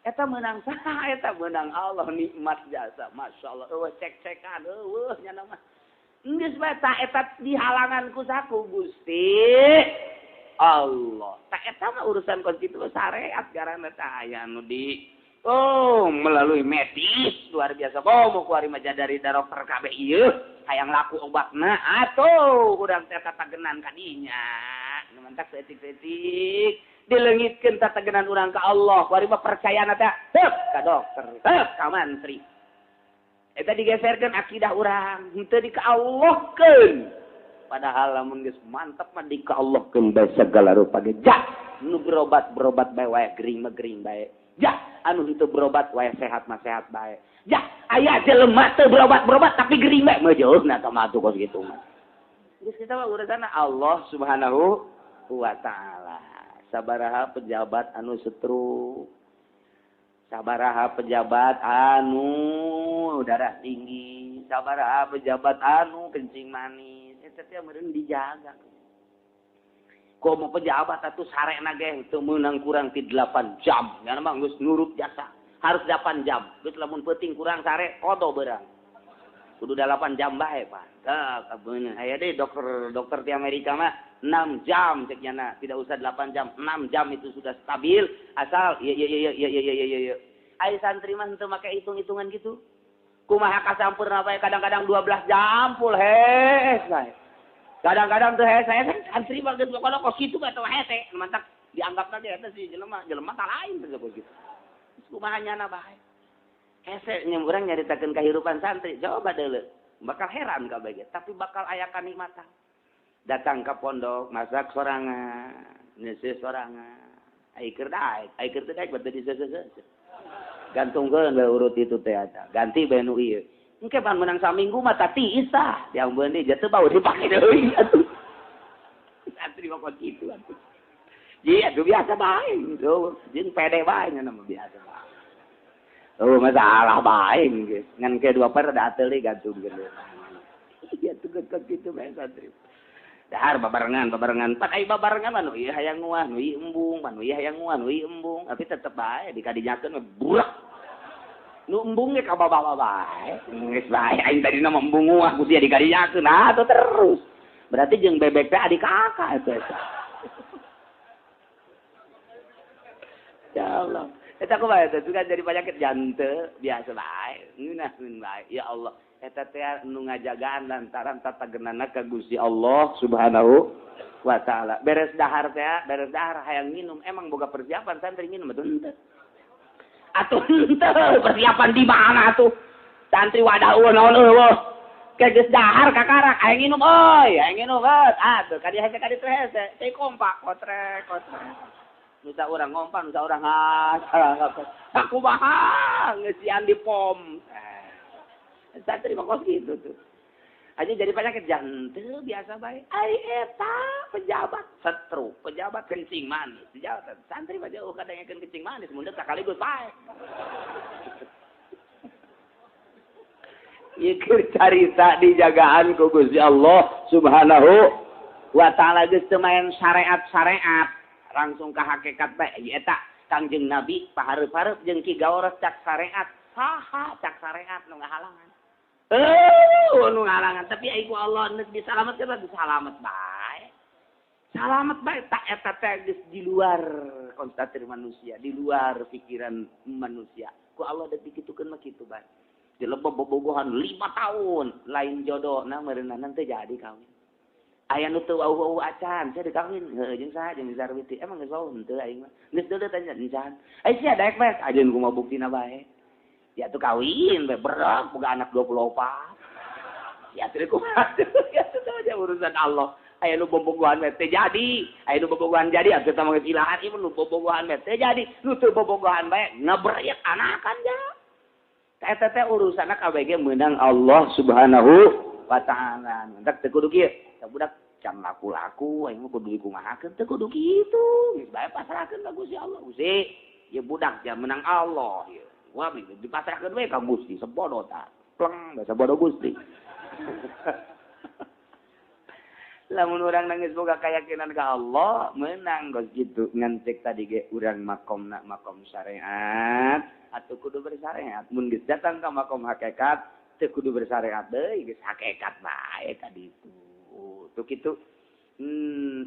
Eta meunang saha? Eta meunang Allah nikmat jasa. Masyaallah eueuh cek-cekan eueuh nya mah. Geus bae ta eta dihalangan ku saku Gusti Allah. Tak eta mah urusan konstitusi syariat garana tah aya nu di oh melalui medis luar biasa. Oh mau kuari mah dari dokter kabeh ieu hayang laku obatna atuh urang teh tatagenan ka dinya. Nu mantak saeutik-saeutik dileungitkeun tatagenan urang ka Allah. Kuari mah percayana teh heup ka dokter, heup ka mantri. Eta digeserkeun akidah urang henteu di ka Allahkeun. Padahal lamun geus mantep mah di ka Allahkeun bae segala rupa ge. Ja nu berobat-berobat bae wae gering mah gering bae. Ja anu henteu berobat wae sehat mah sehat bae. Ja aya jelema teu berobat-berobat tapi gering bae mah jauhna tah mah atuh kos kitu mah. Geus kita mah urusanna Allah Subhanahu wa taala. Sabaraha pejabat anu stroke, sabaraha pejabat anu darah tinggi, sabaraha pejabat anu kencing manis, eta teh meureun dijaga. Komo pejabat atuh sarena ge teu meunang kurang ti 8 jam. Nya mah geus nurut jasa, harus 8 jam. Geus lamun peuting kurang sare kodo beurang. Kudu 8 jam bae, Pak. Tah kabeuneuh. Aya deui dokter di Amerika mah 6 jam cek nyana, tidak usah 8 jam, 6 jam itu sudah stabil asal iya iya iya iya iya iya iya. Ai santri mah henteu make hitung-hitungan gitu. Kumaha kasampurna bae kadang-kadang 12 jam full hees bae. Kadang-kadang teu hees saya santri mah geus pokona kos kitu mah teu hese, mantak dianggapna ge eta si jelema, jelema tah lain teh kos kitu. Kumaha nyana bae. Hese nya urang nyaritakeun kahirupan santri, coba deuleu. Bakal heran kabeh ge, tapi bakal aya kanikmatan. Datang ke pondok, masak sorangan, nyeuseus sorangan. Ai keur daek, ai keur teu daek batu diseuseus. Gantungkeun we urut itu teh eta. Ganti bae nu ieu. Engke pan menang saminggu mah tati isah. Diambeun deui jatuh bau dipake deui atuh. Santri mah kos kitu atuh. Ji atuh biasa bae gitu. Jeung pede bae nya mah biasa bae. Oh masalah bae geus. Ngan ke dua per da teu gantungkeun. Iya tuh kos kitu bae santri. Dahar babarengan babarengan pan ai babarengan mah nu ieu hayang nguah nu ieu embung pan nu ieu hayang nguah nu ieu embung tapi tetep bae dikadinyakeun mah burak nu embung ge ka bawa bae geus bae aing tadina mah embung nguah ku sia dikadinyakeun nah atuh terus berarti jeung bebek teh adik kakak eta. Ya Allah eta kumaha eta juga jadi penyakit jantung biasa bae ngeunaheun bae ya Allah. Eta teh nu ngajagaan lantaran tatagenana ka Gusti Allah Subhanahu wa taala. Beres dahar teh, beres dahar hayang minum, emang boga persiapan santri minum atuh henteu. Atuh henteu, persiapan di mana atuh? Santri wadah eueuh naon eueuh. Ke geus dahar kakarak hayang minum euy, hayang minum euy. Atuh ka dieu hese ka ditu hese, teh kompak kotrek kotrek. Nusa urang ngompan, nusa urang ngas. Sakumaha ngeusian di pom. Santri mah kos gitu tuh. Aja jadi penyakit jantung biasa bae. Ai eta pejabat stroke, pejabat kencing manis. Pejabat santri mah jauh kadangekeun kencing manis mun deuk sakaligus bae. Ieu keur carita dijagaan ku Gusti Allah Subhanahu wa taala geus teu main syariat-syariat, langsung ka hakikat bae. Ieu eta Kangjeng Nabi pahareup-hareup jeung Ki Gauros cak syariat. Saha cak syariat nu ngahalangan? Nu ngalangan tapi ai ku Allah geus disalametkeun disalamet bae. Salamet bae tak eta teh geus di luar konstatir manusia, di luar pikiran manusia. Ku Allah deuk dikitukeun mah kitu bae. Jelema bobogohan 5 tahun lain jodoh nah meureunana teu jadi kawin. Aya nu teu wauh-wauh acan, sia dikawin heuh jeung saha jeung Sarwiti. Emang geus wauh henteu aing mah. Geus deuleu tanya encan. Ai sia daek bae ajeun kumaha buktina bae. Ya tuh kawin bae berak boga anak 24. Ya teu kumaha. Ya teu aja urusan Allah. Aya nu bobogohan bae teu jadi, aya nu bobogohan jadi atuh tah mah geus ilahan ieu nu bobogohan bae teu jadi, nu teu bobogohan bae ngabrek anakan ja. Eta teh urusanna kabeh meunang Allah Subhanahu wa taala. Entak teu kudu kieu. Budak can laku-laku aing mah kudu dikumahakeun teu kudu kitu. Geus bae pasrahkeun ka Gusti Allah. Gusti, ieu budak jam menang Allah ieu. Wah, dipasrahkeun we ka Gusti sebodo tah. Pleng bahasa bodoh Gusti. Lamun urang nangis boga keyakinan ka Allah, menang geus kitu. Ngan cek tadi ge urang makomna makom syariat atuh kudu bersyariat. Mun geus datang ka makom hakikat teu kudu bersyariat deui, geus hakikat bae ka ditu. Tuh kitu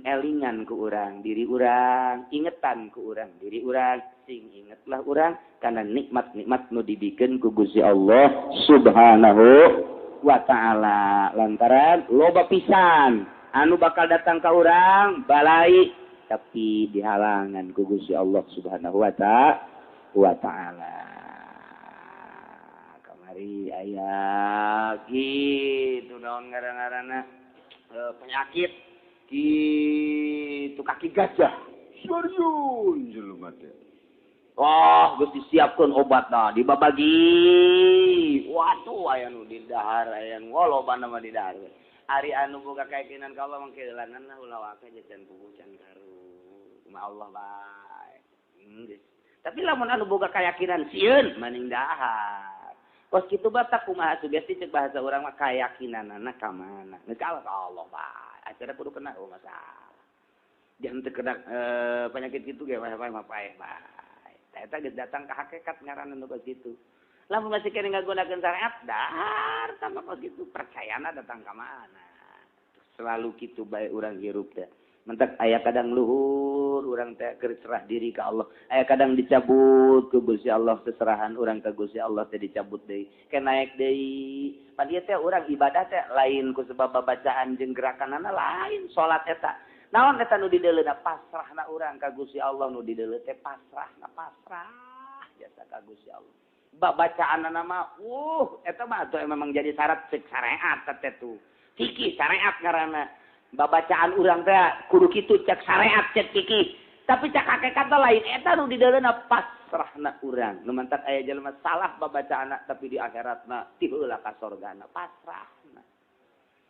elingan ku urang diri urang, ingetan ku urang diri urang, sing ingetlah urang karena nikmat-nikmat nu dibikeun ku Gusti Allah Subhanahu wa taala. Lantaran loba pisan anu bakal datang ka urang balai tapi dihalangan ku Gusti Allah Subhanahu wa taala. Kamari aya kitu naon ngaran-ngaranna penyakit gitu kaki gajah serius jelema teh. Oh, geus disiapkeun obatna dibabagi. Waduh aya nu didahar aya nu lobana mah didahar. Ari anu boga keyakinan ka Allah mangke eulanna ulah waka can puguh can karu. Kumaha Allah bae. Geus. Tapi lamun anu boga keyakinan sieun maning dahar. Kos kitu batak kumaha sugesti cek bahasa urang mah keyakinanana ka mana. Geus kalah ka Allah bae. Acara kudu kena oh masalah. Jangan teu kena penyakit kitu ge wae mah paeh bae. Eta geus datang ka hakikat ngaranna nu kos kitu. Lamun masih kene ngagunakeun syariat dahar tambah kos kitu percayana datang ka mana. Selalu kitu bae urang hirup teh. Mentak aya kadang luhur urang teh keur serah diri ka Allah. Aya kadang dicabut ku Gusti Allah seserahan urang ka Gusti Allah teh dicabut deui. Ke naek deui. Pan ieu teh urang ibadah teh lain ku sebab babacaan jeung gerakanana lain salat eta. Naon eta nu dideuleuna pasrahna urang ka Gusti Allah nu dideuleu teh pasrahna pasrah jasa ka Gusti Allah. Babacaanana mah eta mah atuh memang jadi syarat cek syariat teh tuh. Fikih syariat ngaranna. Babacaan urang teh kudu kitu cek syariat cek fikih. Tapi cek hakikat lain eta nu dideuleuna pasrahna urang. Nu mantak aya jelema salah babacaanna tapi di akhiratna ti heula ka sorgana pasrahna.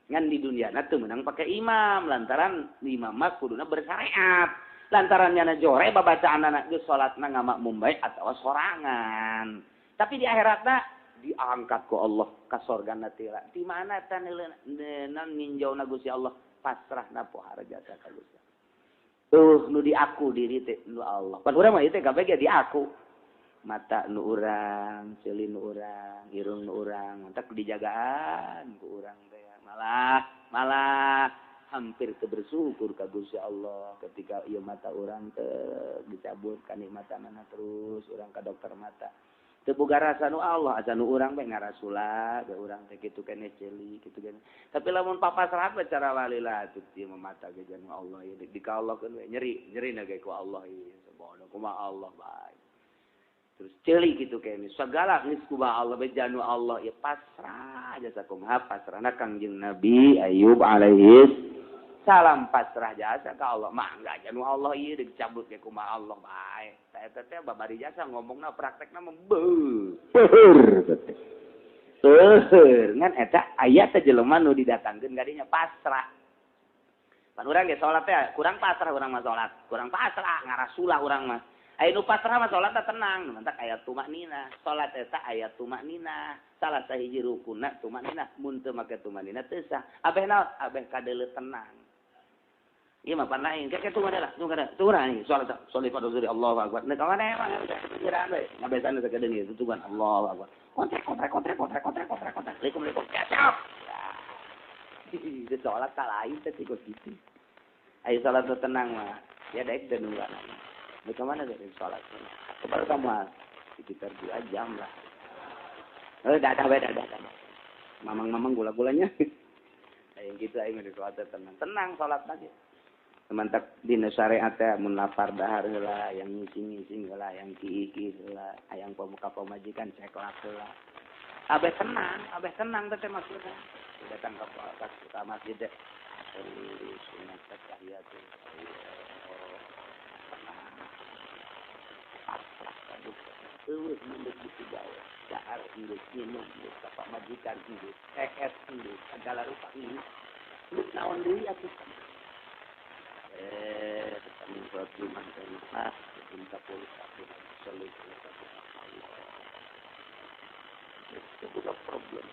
Ngan di dunia na teu meunang pake imam lantaran imam mah kuduna bersyariat. Lantaran nyana jore babacaanna geus salatna ngamakmum bae atawa sorangan. Tapi di akhiratna diangkat ku Allah ka sorgana teh. Di mana eta non ninjauna Gusti Allah pasrahna pohara jasa ka Gusti. Nu diaku diri teh nu Allah. Pan urang mah ieu teh kabeh ge diaku. Mata nu urang, ceuli nu urang, irung nu urang, mantak dijagaan ku urang teh. Malah hampir teu bersyukur ka Gusti Allah ketika ieu mata urang teh dicabut kanikmatanana terus urang ka dokter mata. Teu boga rasa nu Allah, asa nu urang bae ngarasula, ge urang teh kitu keneh ceuli, kitu keneh. Tapi lamun papasrah bae cara walila atuh ieu mah mata ge janu Allah ieu dikaallahkeun we nyeri, nyerina ge ku Allah ieu sabodo kumaha Allah bae. Terus ceuli kitu keneh sagala geus kumaha Allah bae janu Allah ieu pasrah jasa kumaha pasrahna Kangjeng Nabi Ayub alaihi salam pasrah jasa ka Allah mangga janu Allah ieu dicabut ge kumaha Allah bae. Eta teh babari jasa ngomongna praktekna mah beuh teh. Seueur ngan eta aya teh jelema nu didatangkeun kadinya pasrah. Pan urang ge salat teh kurang pasrah urang mah salat, kurang pasrah ngarasulah urang mah. Aya nu pasrah mah salat teh tenang, mantak aya tumakninah. Salat eta aya tumakninah. Salah sahiji rukunna tumakninah, mun teu make tumakninah teu sah. Abeh naon? Abeh kadeuleu tenang. Ieu mah pan lain, keke tunggu lah, tunggu ada, tunggu nih, salat, salat pada zuhur, Allahu Akbar. Nah, kawan emang, kira we, ngabesan sakedeung ieu, tungguan Allahu Akbar. Kontrek kontrek kontrek kontrek kontrek kontrek kontrek. Assalamualaikum siap. Di salat tak lain teh kos kitu. Ayo salat teh tenang mah. Ya daek dan nungguan. Mau ke mana dari salat? Baru kamu sekitar 2 jam lah. Dah. Mamang-mamang gula-gulanya. Ayo gitu aing di salat tenang. Tenang salat lagi. Mantap dina syariat teh mun lapar dahar heula, yang ngising-ngising heula, yang ki-ki heula, hayang pemuka pamajikan ceklak heula. Abeh tenang teh maksudna. Datang ke masjid teh. Sunat tahiyat. Pasrah aduh. Eueuh mendek kitu gawe. Dahar geus minum geus ka pamajikan geus, ES geus, segala rupa geus. Geus naon deui atuh. Kami sholat Jumat dan minta satu selesai satu Allah. Itu bukan problem.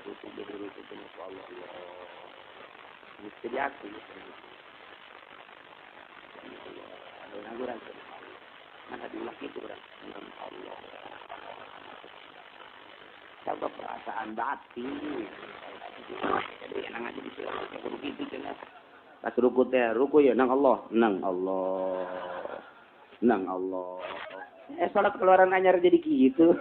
Itu Allah Allah. Mesti diakui. Allah. Mana diulang itu orang Allah. Coba perasaan batin. Jadi enak aja di sini kudu kitu cenah. Pas ruku teh ruku ya nang Allah, nang Allah. Nang Allah. Salat keluaran anyar jadi kitu.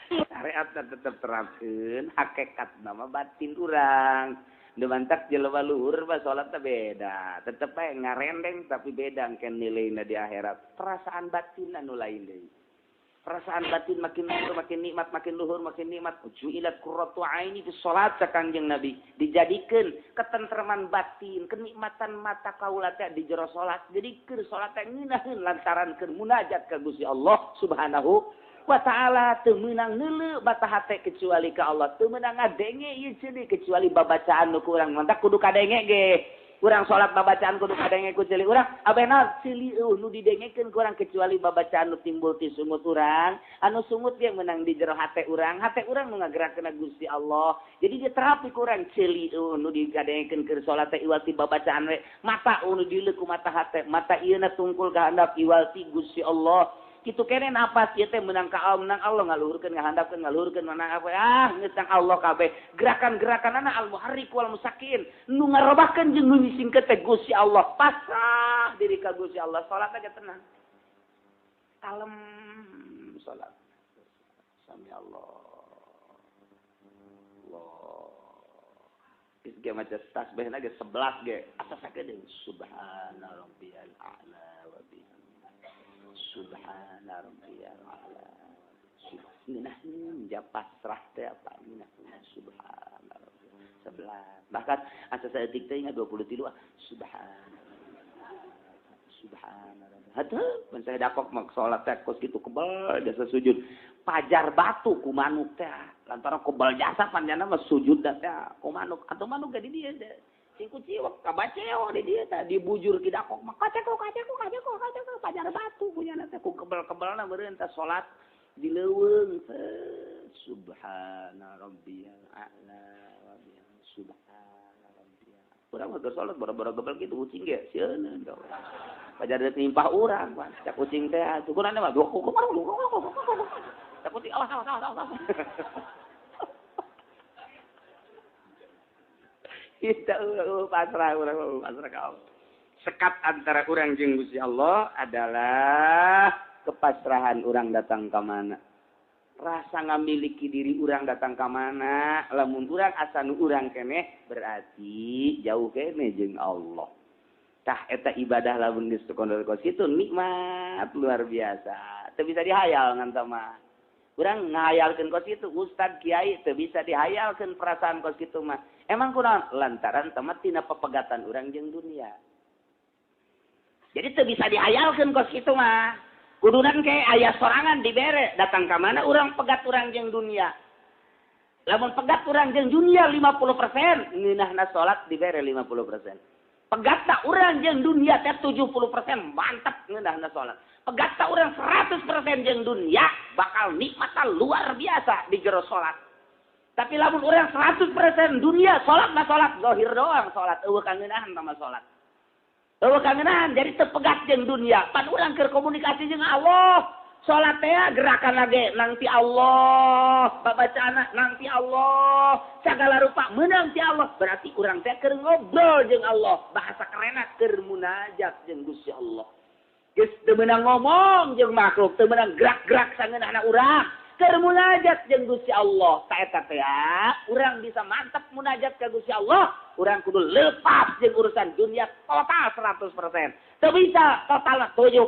Syariat tetep terapkeun, hakikat nama batin urang. Nu mantak jelema luhur mah salat teh beda. Tetep bae ngarendeng tapi beda engke nilaina di akhirat. Perasaan batin anu lain deui. Perasaan batin makin luhur makin nikmat, makin luhur makin nikmat. Ju'ilat qurratu aini fi shalat Kangjeng Nabi. Dijadikeun ketentreman batin, kenikmatan mata kaula teh di jero salat. Jadi keur salat teh ngeunaheun lantaran keur munajat ka Gusti Allah Subhanahu wa ta'ala. Teu meunang neuleu bata hate kecuali ka Allah. Teu meunang ngadenge ieu ceuli kecuali babacaan nu ku urang. Mantak kudu kadenge ge. Urang salat babacaan kudu kadenge ku ceuli urang. Abena ceuli eueuh nu didengekeun ku urang kecuali babacaan nu timbul ti sungut urang. Anu sungut ge meunang di jero hate urang. Hate urang nu ngagerakeun Gusti Allah. Jadi dia terapi ku urang ceuli eueuh nu digadengekeun keur salat teh iwal ti babacaan we. Mata nu dileuk ku mata hate, mata ieu na tungkul ka handap iwal ti Gusti Allah. Kitu kene napas ieu teh meunang ka Allah, meunang Allah ngaluhurkeun ngahandapkeun ngaluhurkeun meunang apa geus tang Allah kabeh. Gerakan-gerakanana al muharrik wal musakin nu ngarobahkeun jeung nu ngisingkeun teh Gusti Allah. Pasrah diri ka Gusti Allah, salat aja tenang. Kalem salat. Sami Allah. Allah. Geus ge maca tasbihna ge 11 ge asa sakedeung subhana rabbiyal a'la wa bihamdihi. Subhana rabbiyal a'la. Ngeunah ja pasrah teh apa ngeunah subhana rabbiyal 11. Bahkan asa saeutik teh ingat 23 subhana subhana rabbiyal. Hatuh mun saya dakok mah salat teh kos kitu kebal jasa sujud. Pajar batu ku manuk teh lantaran kebal jasa panjana mah sujud teh ku manuk atuh manuk ge di dieu teh. Cingku ciwek kabaceo di dieu teh dibujur ki dakok mah kaceko kaceko kaceko kaceko pajar batu punyana teh ku kebel-kebelna meureun teh salat di leuweung subhana rabbiyal a'la wa bihamdihi subhana rabbiyal. Urang mah keur salat bara-bara gebel kitu ucing ge sieun pajar deuk nimpah urang pan cak ucing teh syukuran mah dua kuku cak ucing awas awas awas awas. Kita pasrah urang pasrah ka Allah. Sekat antara urang jeung Gusti Allah adalah kepasrahan urang datang ka mana. Rasa ngamiliki diri urang datang ka mana. Lamun urang asa nu urang keneh berarti jauh keneh jeung Allah. Tah eta ibadah lamun geus kondol kos kitu nikmat luar biasa. Teu bisa dihayal ngan sama. Urang ngahayalkeun kos kitu ustad kiai teu bisa dihayalkeun perasaan kos kitu mah. Emang kunaon lantaran temat tina pepegatan urang jeung dunia. Jadi teu bisa dihayalkeun kos kitu mah. Kudunan ke aya sorangan dibere datang ka mana urang pegat urang jeung dunia. Lamun pegat urang jeung dunia 50%, ngeunahna salat dibere 50%. Pegat tak urang jeung dunia teh 70% mantap ngeunahna salat. Pegat tak urang 100% jeung dunia bakal nikmatan luar biasa di jero salat. Tapi lamun urang 100% dunia salat mah salat zahir doang salat eueuh kangeunahan sama salat. Eueuh kangenan jadi tepegat jeung dunia. Pan urang keur komunikasi jeung Allah. Salat teh gerakan lagi nang ti Allah, babacaana nang ti Allah, sagala rupa meunang ti Allah. Berarti urang teh keur ngobrol jeung Allah. Bahasa kerenna keur munajat jeung Gusti Allah. Geus teu meunang ngomong jeung makhluk, teu meunang gerak-gerak sangeunahna urang. Keur munajat jeung Gusti Allah. Ta eta teh urang bisa mantep munajat ka Gusti Allah, urang kudu lepas jeung urusan dunia total 100%. Teu bisa total 70%,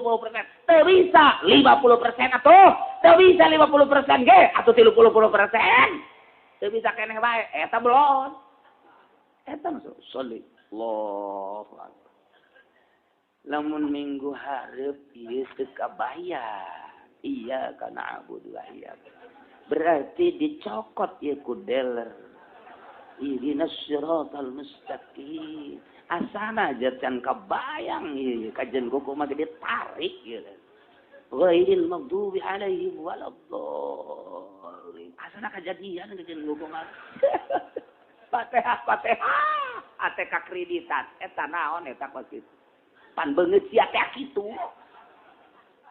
teu bisa 50% atuh, teu bisa 50% ge atuh 30%. Teu bisa keneh bae, eta belum. Eta masuk sholli. Allahu akbar. Lamun minggu hareup ieu teu kabayar. Iya kana abudu wa iya. Berarti dicokot ieu ku dealer. Ihdinas siratal mustaqim. Asana aja can kabayang ieu kajen kuku mah gede tarik ieu. Ghairil maghdubi alaihim waladdallin. Asana kajadian kajen kuku mah. Fatihah Fatihah ATK kreditan eta naon eta kos kitu. Pan beungeut sia teh kitu.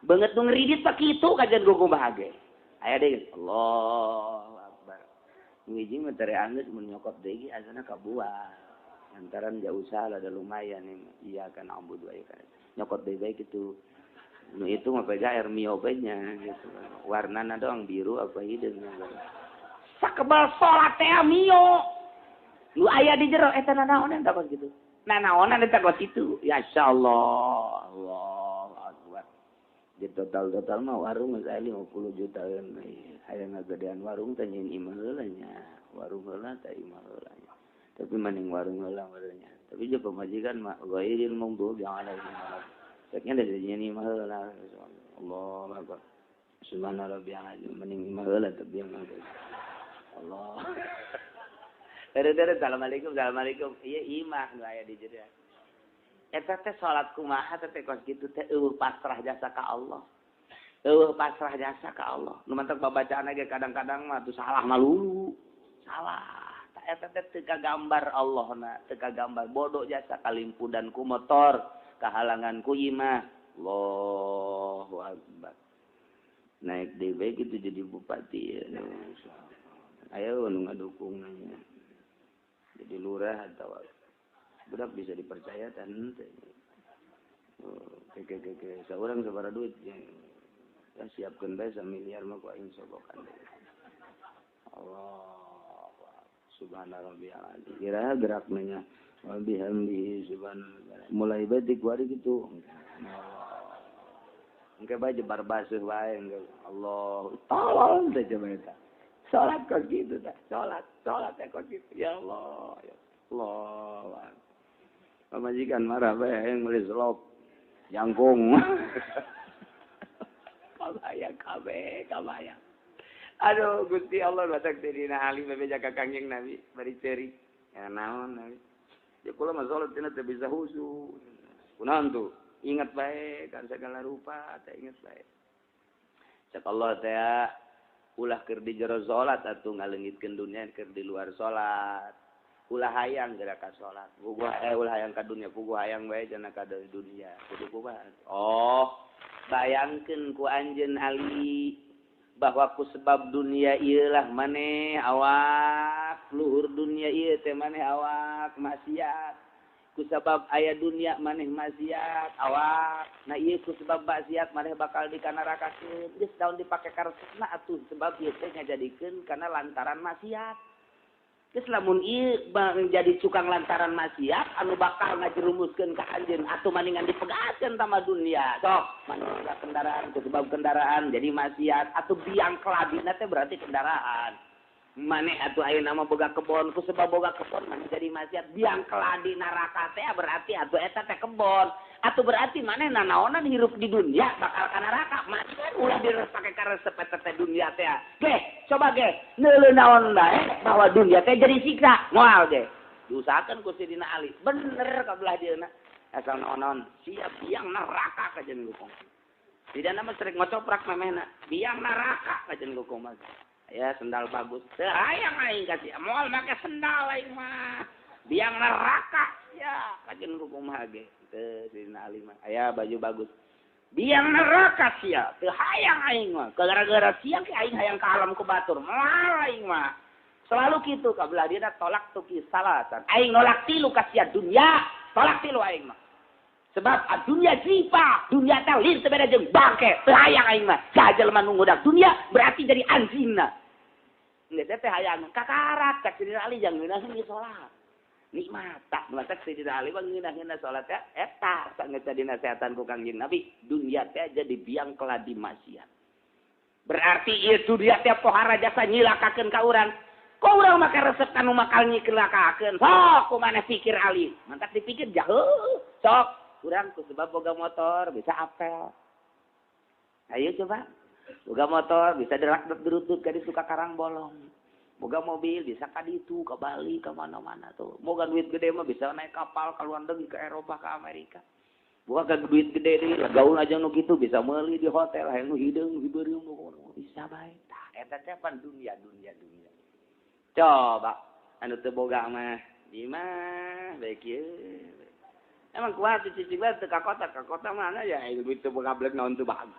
Beungeut nu ngridit mah kitu kajen kuku mah ge. Aya deui Allahu akbar. Ngijing mah tere anggeus mun nyokot deui asana kabuah. Lantaran jauh salah ada lumayan nih. Iya kan abudu wa kan. Nyokot deui bae kitu. Nu itu mah pega air mio bae nya gitu. Warnana doang biru apa hideung. Sakebal salat teh mio. Nu aya di jero eta nanaonan eta kos kitu. Nanaonan eta kos kitu. Ya insyaallah. Allahu akbar. Di total-total mah warung geus aya 50 jutaan. Hayang ngagedean warung teh nyeun imah heula nya. Warung heula teh imah heula nya. Tapi mending warung heula nya. Tapi jeung pamajikan mah ghairil maghdubi alaihim waladdallin. Ceknya da nyeun imah heula. Allahu akbar. Subhana rabbiyal azim mending imah heula tapi yang Allah. Dari assalamualaikum assalamualaikum. Ieu imah nu aya di jero. Eta teh salat kumaha teh kos kitu teh eueuh pasrah jasa ka Allah. Eueuh pasrah jasa ka Allah. Nu mantak babacaan ge kadang-kadang mah tuh salah malulu. Salah. Ta eta teh teu kagambar Allahna, teu kagambar bodoh jasa kalimpudan ku motor, kahalangan ku imah. Allahu akbar. Naik deui bae kitu jadi bupati ya. Ayo nu ngadukung nya. Jadi lurah atau budak bisa dipercaya dan ke seorang sabaraha duit ya, siapkeun bae samiliar mah ku aing sogokan. Allah subhana rabbiyal azim. Kira gerak nanya wa bihamdihi subhanallah. Mulai bae di kuari kitu. Engke bae jebar basuh bae Allah. Tolol teh coba eta. Salat kok gitu teh. Salat, salat teh kok gitu. Ya Allah, ya Allah. Pamajikan marah bae hayang meuli selop jangkung. Kabayang kabeh, kabayang. Aduh Gusti Allah batak teh dina Ali bebeja ka Kangjeng Nabi bari ceurik. Ya naon Nabi. Ya kula mah salat tina teu bisa khusyuk. Kunaon tuh? Ingat bae kan segala rupa teh ingat bae. Cek Allah teh ulah keur di jero salat atuh ngaleungitkeun dunia keur di luar salat. Ulah hayang geura ka salat. Puguh ulah hayang ka dunia, puguh hayang bae cenah ka dunia. Kudu kumaha? Oh, bayangkeun ku anjeun Ali bahwa ku sebab dunia ieu lah maneh awak, luhur dunia ieu teh maneh awak maksiat. Ku sebab aya dunia maneh maksiat awak. Nah ieu ku sebab maksiat maneh bakal dikanarakakeun. Geus daun dipake karesepna atuh sebab ieu teh ngajadikeun kana lantaran maksiat. Geus lamun ieu jadi cukang lantaran maksiat anu bakal ngajerumuskeun ka anjeun atuh maningan dipegatkeun sama dunia. Sok maneh kendaraan ku sebab kendaraan jadi maksiat atuh biang kelabina teh berarti kendaraan. Maneh atuh ayeuna mah boga kebon ku sebab boga kebon maneh jadi maksiat biang keladi neraka teh berarti atuh eta teh kebon. Atuh berarti maneh nanaonan hirup di dunia bakal ka neraka. Maksiat ulah direspake karesep eta teh dunia teh. Geh, coba geh neuleuh naon bae bahwa dunia teh jadi siksa. Moal ge. Diusahakeun ku Sidina Ali. Bener ka belah dieuna. Asal naon-naon siap biang neraka ka jeung gukong. Tidak mah sering ngocoprak memehna. Biang neraka ka jeung gukong mah. Ya sendal bagus. Teu hayang aing kasih. Moal make sendal aing mah. Biang neraka sia kajen kumaha ge teu Sayyidina Ali mah aya baju bagus. Biang neraka sia teu hayang aing mah gara-gara sia ke aing hayang ka alam ku batur moal aing mah. Selalu kitu ka belah dieuna tolak tuki salasan. Aing nolak tilu ka sia dunya, tolak tilu aing mah. Sebab dunia jipa, dunia teh lain teu beda jeung bangke, teu hayang aing mah. Sajelema nu ngudak dunia berarti jadi anjingna. Geus teh hayang kakarak cak Sayyidina Ali jang ngeunaheun ieu salat. Nikmat tak matak Sayyidina Ali mah ngeunah-ngeunah salat teh eta sangeus dinasehatan ku Kangjeng Nabi, dunia teh jadi biang keladi maksiat. Berarti ieu dunia teh pohara jasa nyilakakeun ka urang. Kok urang make resep kanu makal nyilakakeun? Sok kumaneh pikir Ali. Mantak dipikir jauh. Sok urang ku sebab boga motor bisa apel. Ayo coba. Boga motor bisa derak-derutut ka ditu ka Karang Bolong. Boga mobil bisa ka ditu, ka Bali, ka mana-mana tuh. Boga duit gede mah bisa naik kapal ka luar negeri, ke Eropa, ke Amerika. Boga duit gede deui, gaul aja nu kitu bisa meuli di hotel, hayang nu hideung, hibeureum bisa bae. Tah eta teh pan dunia, dunia, dunia. Coba anu teu boga mah di mah bae kieu. Emang kuat cicing bae teu ka kota mana ya duit teu boga blek naon teu bagus.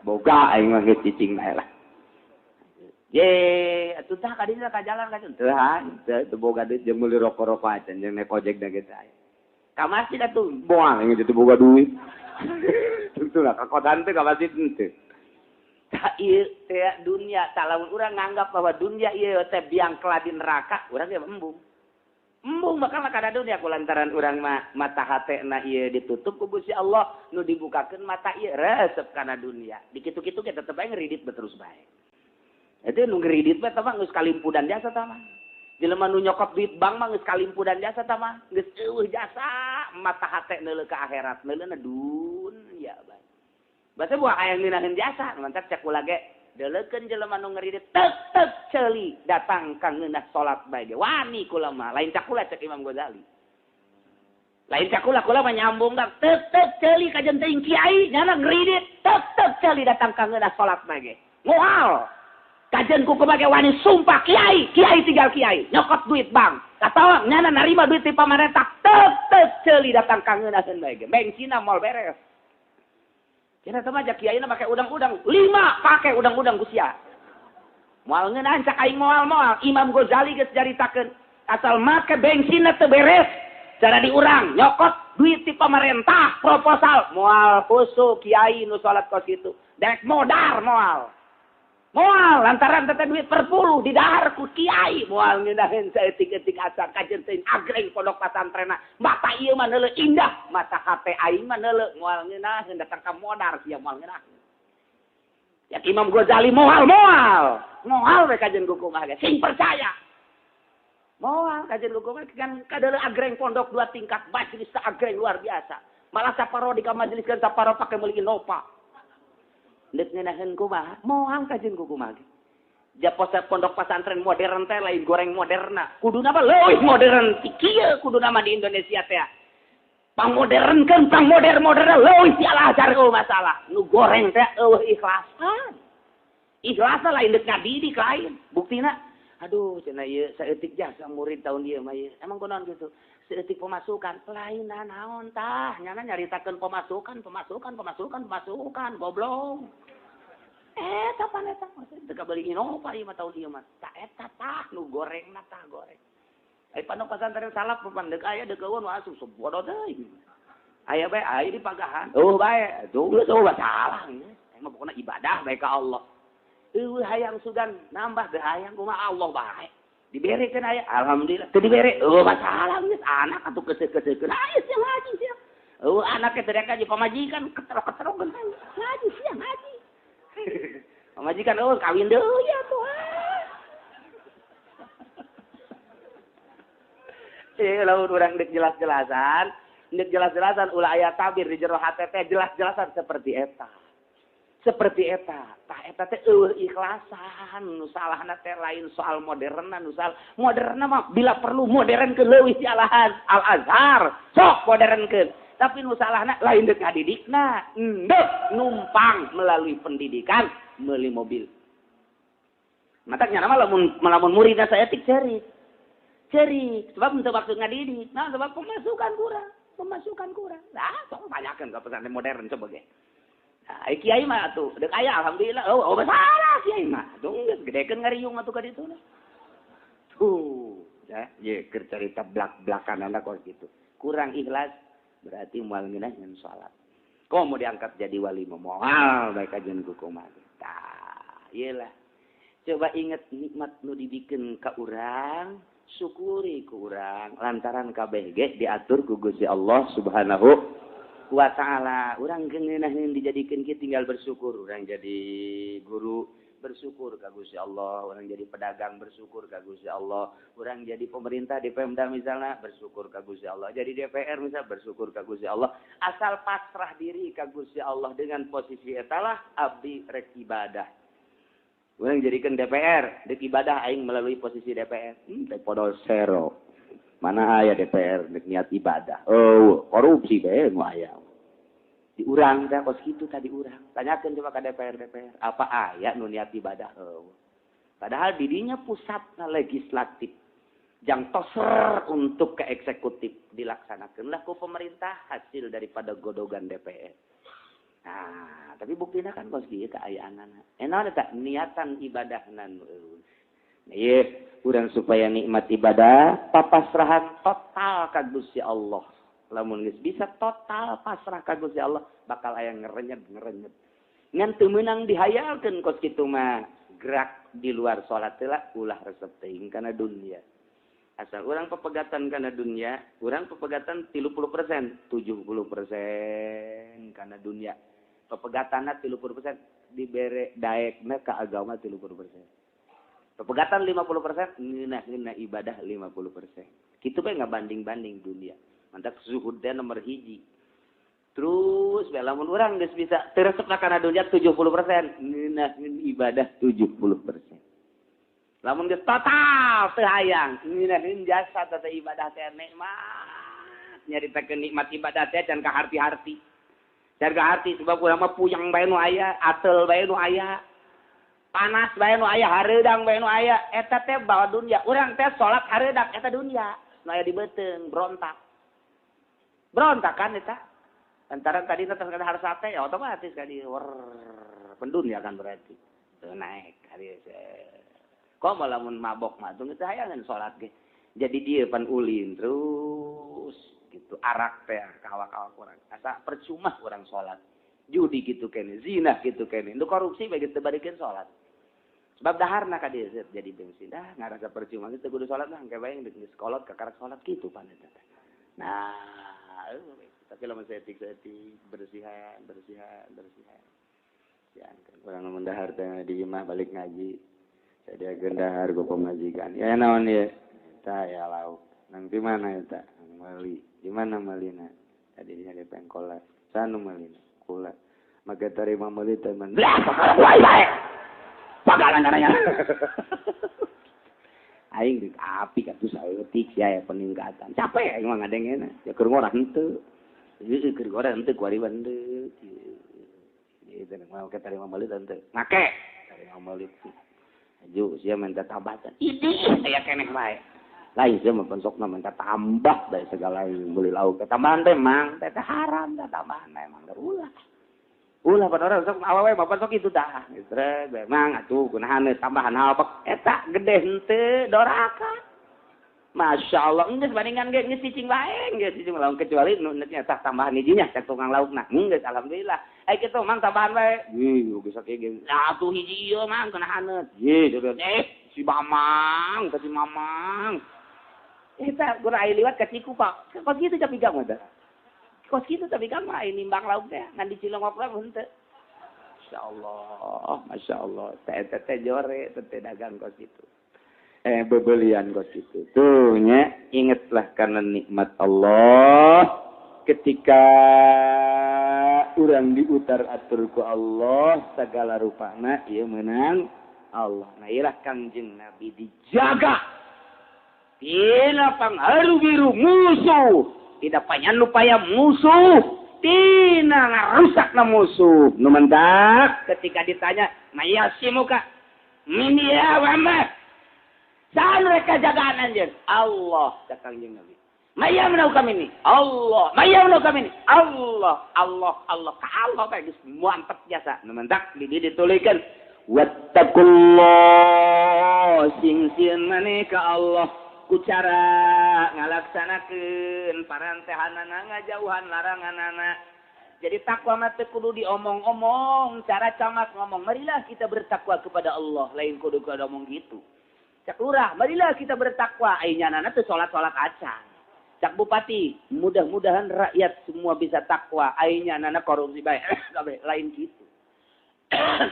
Boga aing mah geus cicing bae lah. Ye, atuh tah ka dieu ka jalan ka teu teu boga duit jeung meuli rokok-rokok acan jeung naik ojek da geus aya. Ka masjid atuh moal aing teu boga duit. Tentu lah ka kota teh ka masjid henteu. Tah ieu teh dunia, tah lamun urang nganggap bahwa dunia ieu teh biang keladi neraka, urang ge embung. Embung bakal kada dunia kulantaran urang mah mata hatena ieu ditutup ku Gusti Allah, nu dibukakeun mata ieu resep kana dunia. Dikitu-kitu ge tetep bae ngeridit terus bae. Itu nu ngeridit mah tah mah geus kalimpudan jasa tah mah. Jelema nu nyokot duit bank mah geus kalimpudan jasa tah mah, geus eueuh jasa mata hate neuleuh ka akhirat, neuleuna dunya bae. Basa buah aya ngeunaheun jasa, mantak cek kula ge deleukeun jelema nu ngeridit tek-tek ceuli datang ka ngeunah salat bae ge. Wani kula mah, lain cak kula cek Imam Ghazali. Lain cak kula, kula mah nyambung dak tek-tek ceuli kajen teuing kiai nyana ngeridit tek-tek ceuli datang ka ngeunah salat bae ge. Moal. Kajen ku kumake wani sumpah kiai, kiai tinggal kiai, nyokot duit bank. Atawa nyana narima duit ti pamarentah tek-tek ceuli datang ka ngeunaheun bae ge. Bengsina moal beres. Cenah teh mah kiaina make udang-udang, 5 pake udang-udang ku sia. Moal ngeunahan cak aing moal-moal, Imam Ghazali geus caritakeun, asal make bengsina teu beres, cara diurang nyokot duit ti pamarentah proposal, moal khusu kiai nu salat kos kitu. Dek modar moal. Moal lantaran teh duit per puluh didahar ku kiai, moal ngeunaheun saeutik-eutik asa kajen teuing agreng pondok pasantrena. Mata ieu mah neuleuh indah, mata hate aing mah neuleuh moal ngeunaheun datang ka modar sia moal ngeunaheun. Ya Imam Ghazali moal moal. Moal we kajen ku kumaha ge sing percaya. Moal kajen ku kumaha kan kadeuleuh agreng pondok 2 tingkat majelis agreng luar biasa. Malah saparo di ka majelis kan saparo pake meuli Innova. Deuk ngeunaheun kumaha? Moal kajen ku kumaha ge. Japosa pondok pesantren modern teh lain goreng moderna. Kuduna mah leuwih modern ti kieu kuduna mah di Indonesia teh. Pangmodernkeun, pangmoder-moderna leuwih ti Al-Azhar eueuh masalah. Nu goreng teh eueuh ikhlasan. Ikhlasan lain deuk ngadidik lain. Buktina aduh cenah ieu saeutik jasa murid tahun ieu mah ieu. Emang kunaon kitu? Saeutik pemasukan lain naon tah nyana nyaritakeun pemasukan, pemasukan, pemasukan, pemasukan goblok. Eta pan eta teu kabeli Innova ieu mah tahun ieu mah. Tah eta tah nu gorengna tah goreng. Ai pondok pesantren salaf pan deuk aya deuk eueun asup bodoh teuing. Aya bae aya di pagahan. Eueuh bae, tuh geus eueuh salah geus. Aing mah pokona ibadah bae ka Allah. Eueuh hayang sugan nambah teu hayang kumaha Allah bae. Diberekeun aya alhamdulillah. Teu dibere eueuh masalah geus anak atuh keuseuh-keuseuhkeun. Aya sia ngaji sia. Eueuh anak teh teriak aja pamajikan keterok-keterok ngaji sia ngaji. Pamajikan eueuh kawin deui atuh. Lamun urang deuk jelas-jelasan, ulah aya tabir di jero hate teh jelas-jelasan seperti eta. Seperti eta. Tah eta teh eueuh ikhlasan, nu salahna teh lain soal moderna, nu salah moderna mah bila perlu modern ke leuwih ti Al-Azhar, Al-Azhar sok modernkeun. Tapi nu salahna lain deuk ngadidikna, endek numpang melalui pendidikan meuli mobil. Matak nya mah lamun muridna saeutik ceurik. Cerik, sebab untuk waktu ngadidik. Nah, sebab pemasukan kurang, pemasukan kurang. Nah, sok tanyakeun ke pesantren modern coba ge. Nah, kiai mah atuh, dek aya alhamdulillah. Oh, oh salah kiai mah. Tuh geus gedekeun ngariung atuh ka ditu. Tuh, ya, ye keur carita blak-blakan anak kok gitu. Kurang ikhlas berarti moal ngeunah ngan salat. Kok mau diangkat jadi wali mah moal bae kajian ku kumaha. Tah, ieu lah. Coba inget nikmat nu dibikeun ka urang, syukuri ku urang lantaran kabeh ge diatur ku Gusti Allah Subhanahu wa taala. Urang ngeunaheun dijadikeun kieu tinggal bersyukur. Urang jadi guru bersyukur ka Gusti Allah, urang jadi pedagang bersyukur ka Gusti Allah, urang jadi pemerintah di Pemda misalnya bersyukur ka Gusti Allah, jadi DPR misalnya bersyukur ka Gusti Allah. Asal pasrah diri ka Gusti Allah dengan posisi etalah abdi rek ibadah. Urang jadikan DPR, dek ibadah aing melalui posisi DPR. Teh podol sero. Mana aya DPR dek niat ibadah. Oh, korupsi bae nu aya. Di urang teh kos kitu tadi urang. Tanyakeun coba ka DPR DPR, apa aya nu niat ibadah? Oh. Padahal didinya pusatna legislatif. Jang toser untuk ke eksekutif dilaksanakanlah ku pemerintah hasil daripada godogan DPR. Nah, tapi buktinya kan kos kieu kaayaanana. Enak tak niatan ibadahna nu eueuh. Nah, ieu urang supaya nikmat ibadah papasrahan total ka Gusti Allah. Lamun geus bisa total pasrah ka Gusti Allah bakal aya ngerenyet-ngerenyet. Ngan teu meunang dihayalkeun kos kitu mah. Gerak di luar salat heula ulah resep teuing kana dunia. Asal urang pepegatan kana dunia, urang pepegatan 30%, 70% kana dunia. Pepegatanna 30% dibere daekna ka agama 30%. Pepegatan 50% ngeunah-ngeunah ibadah 50%. Kitu bae ngabanding-banding dunia. Mantap zuhud teh nomor hiji. Terus bae lamun urang geus bisa teu resep kana dunia 70%, ngeunaheun ibadah 70%. Lamun geus total teu hayang, ngeunaheun jasa teh ibadah teh nikmat. Nyaritakeun nikmat ibadah teh can kaharti-harti. Can kaharti sebab urang mah puyeng bae nu aya, atel bae nu aya. Panas bae nu aya, hareudang bae nu aya. Eta teh bawa dunia. Urang teh salat hareudang eta dunia. Nu aya di beuteung berontak. Berontak kan eta. Antara tadi tetep kada harus sate ya otomatis kan di pendunia kan berarti. Tuh naik hari kok malah mun mabok mah tuh geus hayangan salat ge. Jadi dia pan ulin terus gitu arak teh kawak-kawak urang. Asa percuma urang salat. Judi gitu kene, zina gitu kene. Nu korupsi bae geus teu barikeun salat. Sebab daharna ka dieu jadi bensin. Dah ngarasa percuma geus teu kudu salat lah engke bae geus kolot kakarak salat kitu pan eta teh. Nah, tapi lamun saeutik-saeutik bersihan, bersihan, bersihan. Ya, kan urang mun dahar teh di imah balik ngaji. Sadiakeun dahar ku pamajikan. Ya naon ieu? Eta ya lauk. Nang di mana eta? Meuli. Di mana meulina? Tadi di nyari pengkolan. Sanu meulina? Kula. Maka tarima meuli teh men. Wae bae. Pagalan caranya. Aing di api atuh saeutik sia ya peningkatan. Capek aing mah ngadengena. Ya keur ngorah henteu. Heueuh keur ngorah henteu kuari henteu. Ieu mah ke tarima meuli henteu. Make tarima meuli. Aju sia minta tambahkan. Idih aya keneh bae. Lain sia mah pensokna minta tambah bae segala meuli lauk. Tambahan teh mang teh haram teh tambahan memang ulah. Ulah pan orang sok awewe mah sok itu dah. Geus bae mang atuh kunahan tambahan apa eta gede henteu doraka. Masya Allah, geus bandingan ge geus cicing bae, geus cicing lauk kecuali nu nya tambahan hijinya cek tukang laukna. Geus alhamdulillah. Ai kitu mang tambahan bae. Ih, geus sakieu ge. Atuh hiji ieu mang kunahan. Ye, si Mamang, ka si Mamang. Eta gura ai liwat ka Ciku, Pak. Kos kitu tapi gak mah. Kos kitu tapi gak mah ai nimbang lauk teh ngan di Cilongok lah henteu. Masyaallah, masyaallah. Teh teh jore teh dagang kos kitu. Bebelian kos kitu. Tuh nya, ingatlah karena nikmat Allah ketika urang diutar atur ku Allah segala rupana ieu meunang Allah. Nah ieu Kangjeng Nabi dijaga tina pangharu biru musuh, tidak panyanupaya musuh, tina ngarusakna musuh. Nu mentak ketika ditanya, "Mayasimuka min ya Muhammad?" Saha nu rek jagaan anjeun? Allah, cak Kangjeng Nabi. May yamna'uka minni? Allah. May yamna'uka minni? Allah, Allah, Allah. Ka Allah teh geus mantep jasa. Nu mentak di dieu ditulikeun wattaqullah, sing sieun maneh ka Allah ku cara ngalaksanakeun parantehanana, ngajauhan laranganana. Jadi takwa mah teu kudu diomong-omong, cara camat ngomong, "Marilah kita bertakwa kepada Allah," lain kudu kudu omong gitu. Cak lurah, "Marilah kita bertakwa," ai nyanana teu salat-salat acan. Cak bupati, "Mudah-mudahan rakyat semua bisa takwa," ai nyanana korupsi bae. Kabeh lain gitu.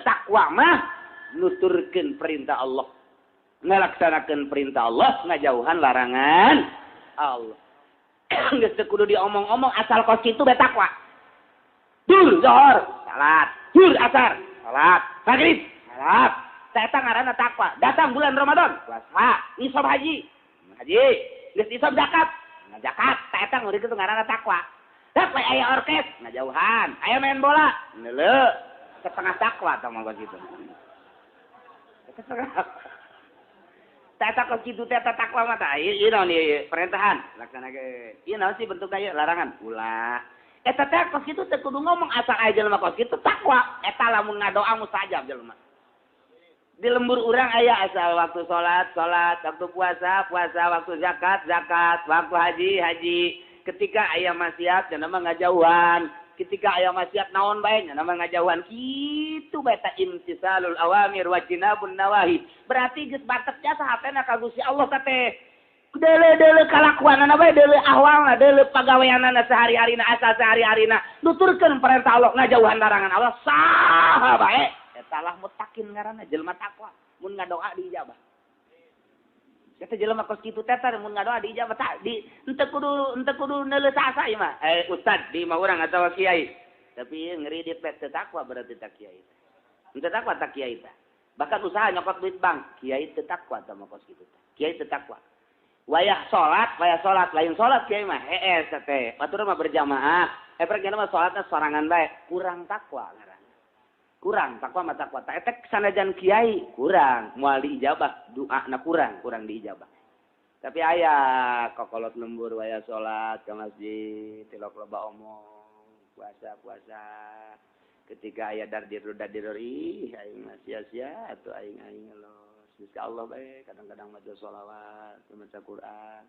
Takwa mah nuturkeun perintah Allah, ngalaksanakeun perintah Allah, ngajauhan larangan Allah. Geus teu kudu diomong-omong, asal kos kitu bae takwa. Dur zuhur, salat. Dur asar, salat. Maghrib, salat. Eta ngaranna takwa. Datang bulan Ramadan, puasa, nisab haji, haji, geus nisab zakat, zakat. Eta ngeureun kitu ngaranna takwa. Dak aya orkes, ngajauhan. Aya main bola, neuleu. Setengah takwa tah mah kitu. Setengah. Eta kos kitu teh takwa mah tah. Ieu naon ieu? Perintahan, laksanakeun. Ieu naon sih bentuk ieu larangan? Ulah. Eta teh kos kitu teh kudu ngomong, asal aya jelema kos kitu takwa. Eta lamun ngadoa mustajab jelema. Di lembur urang aya asal waktu salat, salat, waktu puasa, puasa, waktu zakat, zakat, waktu haji, haji. Ketika aya maksiat, nya mah ngajauhan. Ketika aya maksiat naon bae, nya mah ngajauhan. Kitu bae ta imtisalul awamir wa jinabun nawahi. Berarti geus mantep jasa hatena ka Gusti Allah teh. Deuleu-deuleu kalakuanana bae, deuleu ahwalna, deuleu pagaweanana sehari-harina, asal sehari-harina nuturkeun perintah Allah, ngajauhan larangan Allah, saha bae eta lah mutakin ngaranna, jelema takwa. Mun ngadoa diijabah. Eta jelema kos kitu teh mun ngadoa diijabah. Tak di henteu kudu neuleuh sasa ieu mah. Eh, ustad di imah urang atawa kiai, tapi ngeridit teh teu takwa, berarti tak kiai henteu takwa, tak kiai teh bahkan usaha nyokot duit bank. Kiai teu takwa tah mah, kos kitu teh kiai teu takwa. Wayah salat, wayah salat lain salat kiai mah, hees teh batur mah berjamaah, eh pergi mah salatna sorangan bae, kurang takwa ngaranna. Kurang takwa mah takwa tak etek sanajan kiai kurang, moal diijabah doana, kurang kurang diijabah. Tapi aya kokolot lembur, wayah salat ke masjid tilok, loba omong, puasa puasa, ketika aya dardir dardir, ih, aing mah sia-sia atuh, aing aing los. Insya Allah bae, kadang-kadang maca sholawat, maca Quran.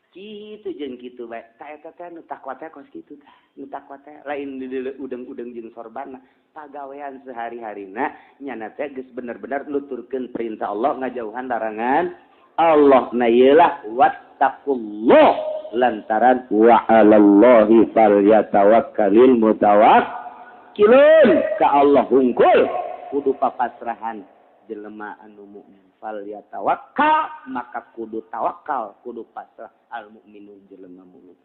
Kitu jeung kitu bae. Ta eta teh nu takwa teh kos kitu tah. Nu takwa teh lain di udeng-udeng jeung sorbanna, pagawean sehari-harina nyana teh geus bener-bener nuturkeun perintah Allah, ngajauhan larangan Allah. Nah, ieu lah wattaqullah, lantaran wa 'alallahi falyatawakkalil mutawakkilun, ka Allah hungkul kudu papasrahan jelema anu mukmin. Fal yatawakkal, maka kudu tawakal, kudu pasrah, al mukminun, jelema mukmin.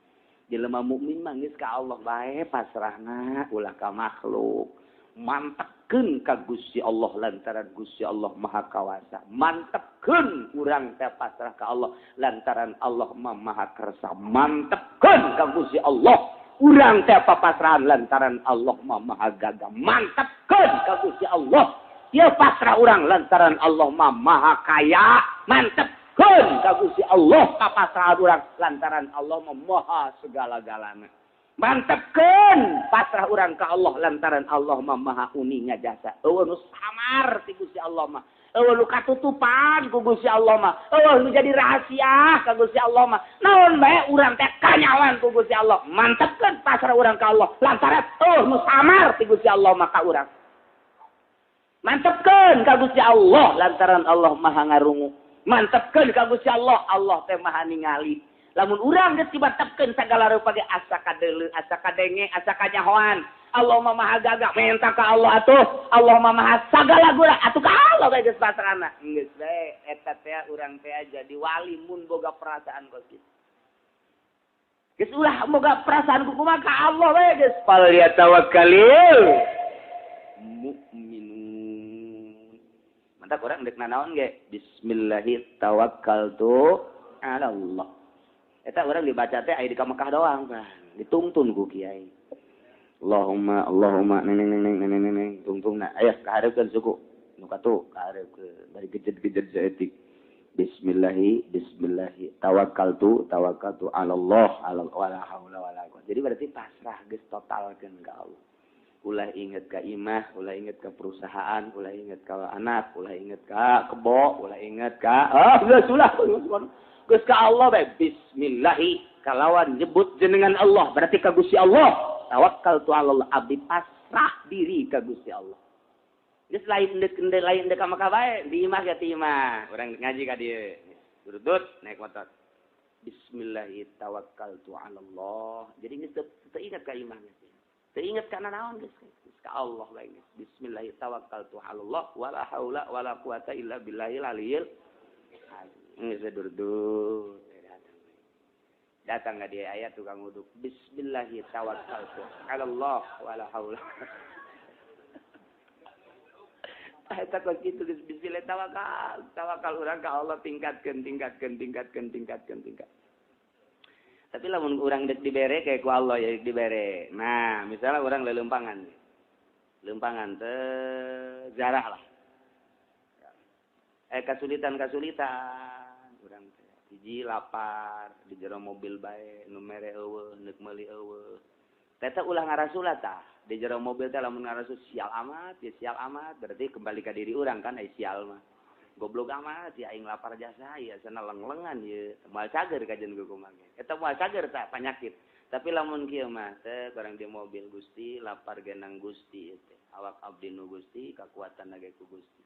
Jelema mukmin mah geus ka Allah bae pasrahna, ulah ka makhluk. Mantepkeun ka Gusti Allah lantaran Gusti Allah Maha Kawasa. Mantepkeun urang teh pasrah ka Allah lantaran Allah mah Maha Kersa. Mantepkeun ka Gusti Allah urang teh papasrahan lantaran Allah mah Maha Gagah. Mantepkeun ka Gusti Allah ya pasrah urang lantaran Allah mah Maha Kaya. Mantepkeun ka Gusti Allah papasrahan urang lantaran Allah mah Maha segala-galana. Mantepkeun pasrah urang ka Allah lantaran Allah mah Maha uninga jasa. Eueuh nu samar ti Gusti Allah mah, eueuh nu katutupan ku Gusti Allah mah, eueuh nu jadi rahasia ka Gusti Allah mah. Naon bae urang teh kanyawan ku Gusti Allah. Mantepkeun pasrah urang ka Allah lantaran eueuh nu samar ti Gusti Allah mah ka urang. Mantepkeun ka Gusti Allah lantaran Allah Maha ngarungu. Mantepkeun ka Gusti Allah, Allah teh Maha ningali. Lamun urang geus dimantepkeun sagala rupa ge, asa kadeuleu, asa kadenge, asa kanyahoan. Allah mah Maha gagah, minta ka Allah atuh. Allah mah Maha sagala gura, atuh ka Allah bae geus pasrahna. Geus bae eta teh urang teh jadi wali mun boga perasaan kos kitu. Geus ulah boga perasaan kumaha, ka Allah bae geus. Fal yatawakkalil mu'minun. Mantap, urang dek nanaon ge? Bismillahi tawakkaltu ala Allah. Eta urang dibaca teh aya di ka Mekah doang kan. Ditungtun ku kiai. Allahumma Allahumma neng neng neng neng neng neng tungtungna. Aya kahareupeun suku. Nu katu kahareupeun bari gejed-gejed saeutik. Bismillahi bismillahi tawakkaltu tawakkaltu 'ala Allah ala wala haula wala quwwata. Jadi berarti pasrah geus totalkeun ka Allah. Ulah inget ka imah, ulah inget ka perusahaan, ulah inget ka anak, ulah inget ka kebo, ulah inget ka geus ulah geus ka Allah bae. Bismillahi kalawan nyebut jenengan Allah berarti ka Gusti Allah. Tawakkaltu 'ala Allah, abdi pasrah diri ka Gusti Allah. Geus lain deuk lain deuk ka Mekah bae, di imah ge ti imah. Urang ngaji ka dieu. Durudut naik motor. Bismillahi tawakkaltu 'ala Allah. Jadi geus teu ingat ka imah geus. Teu ingat kana naon geus ka Allah bae geus. Bismillahi tawakkaltu 'ala Allah wala haula wala quwata illa billahil aliyil azim. Geus durudut. Datang ka dieu aya tukang uduk. Bismillahi tawakkaltu 'ala Allah wala haula. Eta kos kitu geus bismillah tawakal, tawakal urang ka Allah tingkatkeun tingkatkeun tingkatkeun tingkatkeun tingkat. Tapi lamun urang deuk dibere kayak ku Allah ya dibere. Nah, misalnya urang leuleumpangan. Leumpangan teh jarah lah. Kasulitan-kasulitan urang teh. Hiji lapar di jero mobil bae nu mere eueuh, neuk meuli eueuh. Teh ulah ngarasula tah. Di jero mobil teh lamun ngarasul sial amat, ya sial amat, berarti kembali ke diri urang kan ai sial mah. Goblok amat, ya aing lapar jasa, ya sana leng-lengan ya, moal cager kajian gue kumaha. Eta moal cager tah penyakit. Tapi lamun kieu mah teh barang di mobil Gusti, lapar genang Gusti teh. Awak abdi nu Gusti, kakuatan ge ku Gusti.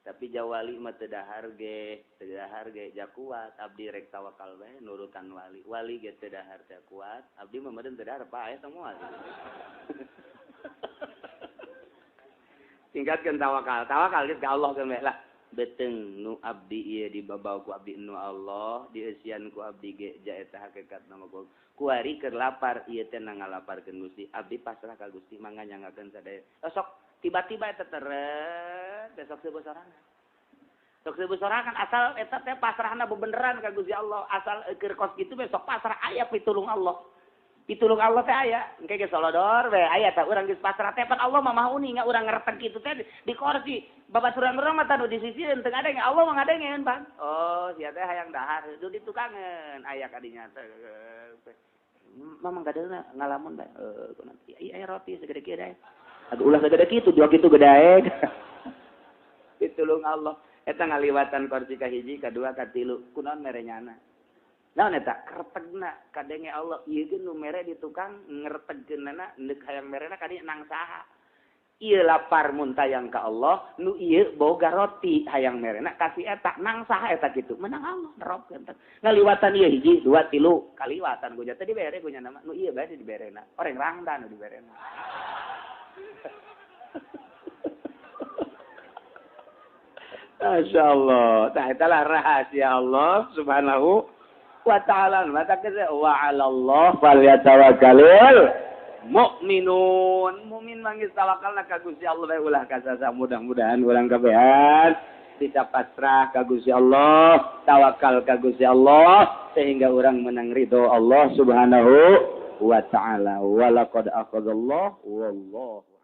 Tapi jawali mah teu dahar ge, teu dahar ge ja kuat, abdi rek tawakal bae nurutan wali. Wali ge teu dahar teh kuat, abdi mah meureun teu dahar paeh teh moal. Tingkatkan tawakal, tawakal geus ka Allah keun lah. Beteng nu abdi ieu dibabaw ku abdi nu Allah, dieusian ku abdi ge ja eta hakikat nama ku. Kuari keur lapar ieu teh ngalaparkeun Gusti, abdi pasrah ka Gusti mangga nyanggakeun sadaya. Sok tiba-tiba eta teret besok seueuh sorangan. Sok seueuh sorangan asal eta teh pasrahna bebeneran ka Gusti Allah, asal keur kos kitu besok pasrah aya pitulung Allah. Pitulung Allah teh aya, engke geus solodor we aya tah urang geus pasrah teh pan Allah mah maha uning urang ngereteg kitu teh di kursi. Babaturan urang mah tanu di sisieun teu ngadenge, Allah mah ngadengeun pan. Oh, sia teh hayang dahar, heueuh di tukangeun aya ka dinya teh. Mamang gadeuna ngalamun bae. Heuh kunaon. Ieu aya roti segede kieu dae. Aduh ulah segede kitu, dua kitu gedae. Pitulung Allah eta ngaliwatan kursi ka hiji, ka dua, ka tilu, kunaon mere nyana. Naon eta kertegna kadenge Allah ieu ge nu mere di tukang ngertegkeunana neuk hayang merena ka dieu nang saha. Ieu lapar muntayang ka Allah, nu ieu boga roti hayang merena kasih eta nang saha eta kitu. Menang Allah nerobkeun teh. Ngaliwatan ieu hiji, dua, tilu, kaliwatan ku nya teh dibere ku nya mah nu ieu bae diberena. Oreng rangda nu diberena. Masya Allah. Tah eta lah rahasia Allah Subhanahu wa ta'ala. Mata kese wa 'ala Allah falyatawakkalul mu'minun. Mukmin manggis tawakalna ka Gusti Allah bae ulah kasasa. Mudah-mudahan urang kabehan bisa pasrah ka Gusti Allah, tawakal ka Gusti Allah sehingga urang menang ridho Allah Subhanahu wa ta'ala. Wa laqad akhadallahu wallahu